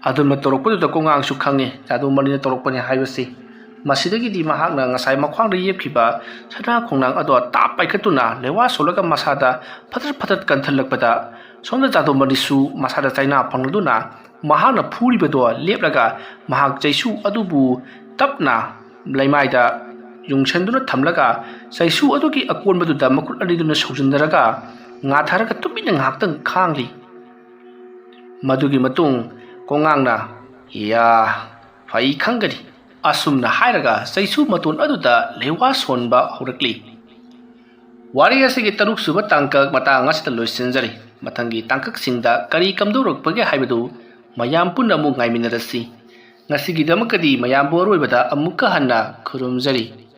ꯑꯗꯨꯝꯅ ꯇꯧꯔꯛꯄꯗꯨꯗ ꯀꯣꯉꯥꯡꯁꯨ ꯈꯪꯉꯤ ꯖꯥꯗꯨ ꯃꯅꯤꯅ ꯇꯧꯔꯛꯄꯅꯤ ꯍꯥꯏꯕꯁꯤ꯫ ꯃꯁꯤꯗꯒꯤꯗꯤ ꯃꯍꯥꯛꯅ ꯉꯁꯥꯏ ꯃꯈ꯭ꯋꯥꯡꯗ ꯌꯦꯞꯈꯤꯕ ꯁꯅꯥ ꯈꯣꯡꯅꯥꯡ ꯑꯗꯣ ꯇꯥꯞ ꯄꯥꯏꯈꯠꯇꯨꯅ ꯂꯩꯋꯥ ꯁꯣꯜꯂꯒ ꯃꯁꯥꯗ ꯐꯠꯇ꯭ꯔꯠ ꯐꯠꯇ꯭ꯔꯠ ꯀꯟꯊꯜꯂꯛꯄꯗ, ꯁꯣꯝꯗ ꯖꯥꯗꯨ ꯃꯅꯤꯁꯨ ꯃꯁꯥꯗ ꯆꯩꯅꯥ ꯐꯪꯂꯗꯨꯅ ꯃꯍꯥꯛꯅ ꯐꯨꯔꯤꯕꯗꯣ ꯂꯦꯞꯂꯒ, ꯃꯍꯥꯛ ꯆꯩꯁꯨ ꯑꯗꯨꯕꯨ ꯇꯞꯅ ꯂꯩꯃꯥꯏꯗ ꯌꯨꯡꯁꯟꯗꯨꯅ ꯊꯝꯂꯒ, ꯆꯩꯁꯨ ꯑꯗꯨꯒꯤ ꯑꯀꯣꯟꯕꯗꯨꯗ ꯃꯈꯨꯠ ꯑꯅꯤꯗꯨꯅ ꯁꯧꯖꯤꯟꯅꯔꯒ ꯉꯥꯊꯔꯒ ꯇꯨꯃꯤꯟꯅ ꯉꯥꯏꯍꯥꯛꯇꯪ ꯈꯥꯡꯂꯤ꯫ ꯃꯗꯨꯒꯤ ꯃꯇꯨꯡ ꯀꯣꯉꯥꯡꯅ, "ꯌꯥ, ꯐꯩ ꯈꯪꯒꯅꯤ" ꯑꯁꯨꯝꯅ ꯍꯥꯏꯔꯒ ꯆꯩꯁꯨ ꯃꯇꯣꯟ ꯑꯗꯨꯗ ꯂꯩꯋꯥ ꯁꯣꯟꯕ ꯍꯧꯔꯛꯂꯤ꯫ ꯋꯥꯔꯤ ꯑꯁꯤꯒꯤ ꯇꯔꯨꯛ ꯁꯨꯕ ꯇꯥꯡꯀꯛ ꯃꯇꯥꯡ ꯑꯁꯤꯗ ꯂꯣꯏꯁꯤꯟꯖꯔꯤ꯫ ꯃꯊꯪꯒꯤ ꯇꯥꯡꯀꯛꯁꯤꯡꯗ ꯀꯔꯤ ꯀꯝꯗꯧꯔꯛꯄꯒꯦ ꯍꯥꯏꯕꯗꯨ ꯃꯌꯥꯝ ꯄꯨꯟꯅ ꯑꯃꯨꯛ ꯉꯥꯏꯃꯤꯟꯅꯔꯁꯤ꯫ ꯉꯁꯤꯒꯤꯗꯃꯛꯇꯗꯤ ꯃꯌꯥꯝꯕꯨ ꯑꯔꯣꯏꯕꯗ ꯑꯃꯨꯛꯀ ꯍꯟꯅ ꯈꯨꯔꯨꯝꯖꯔꯤ꯫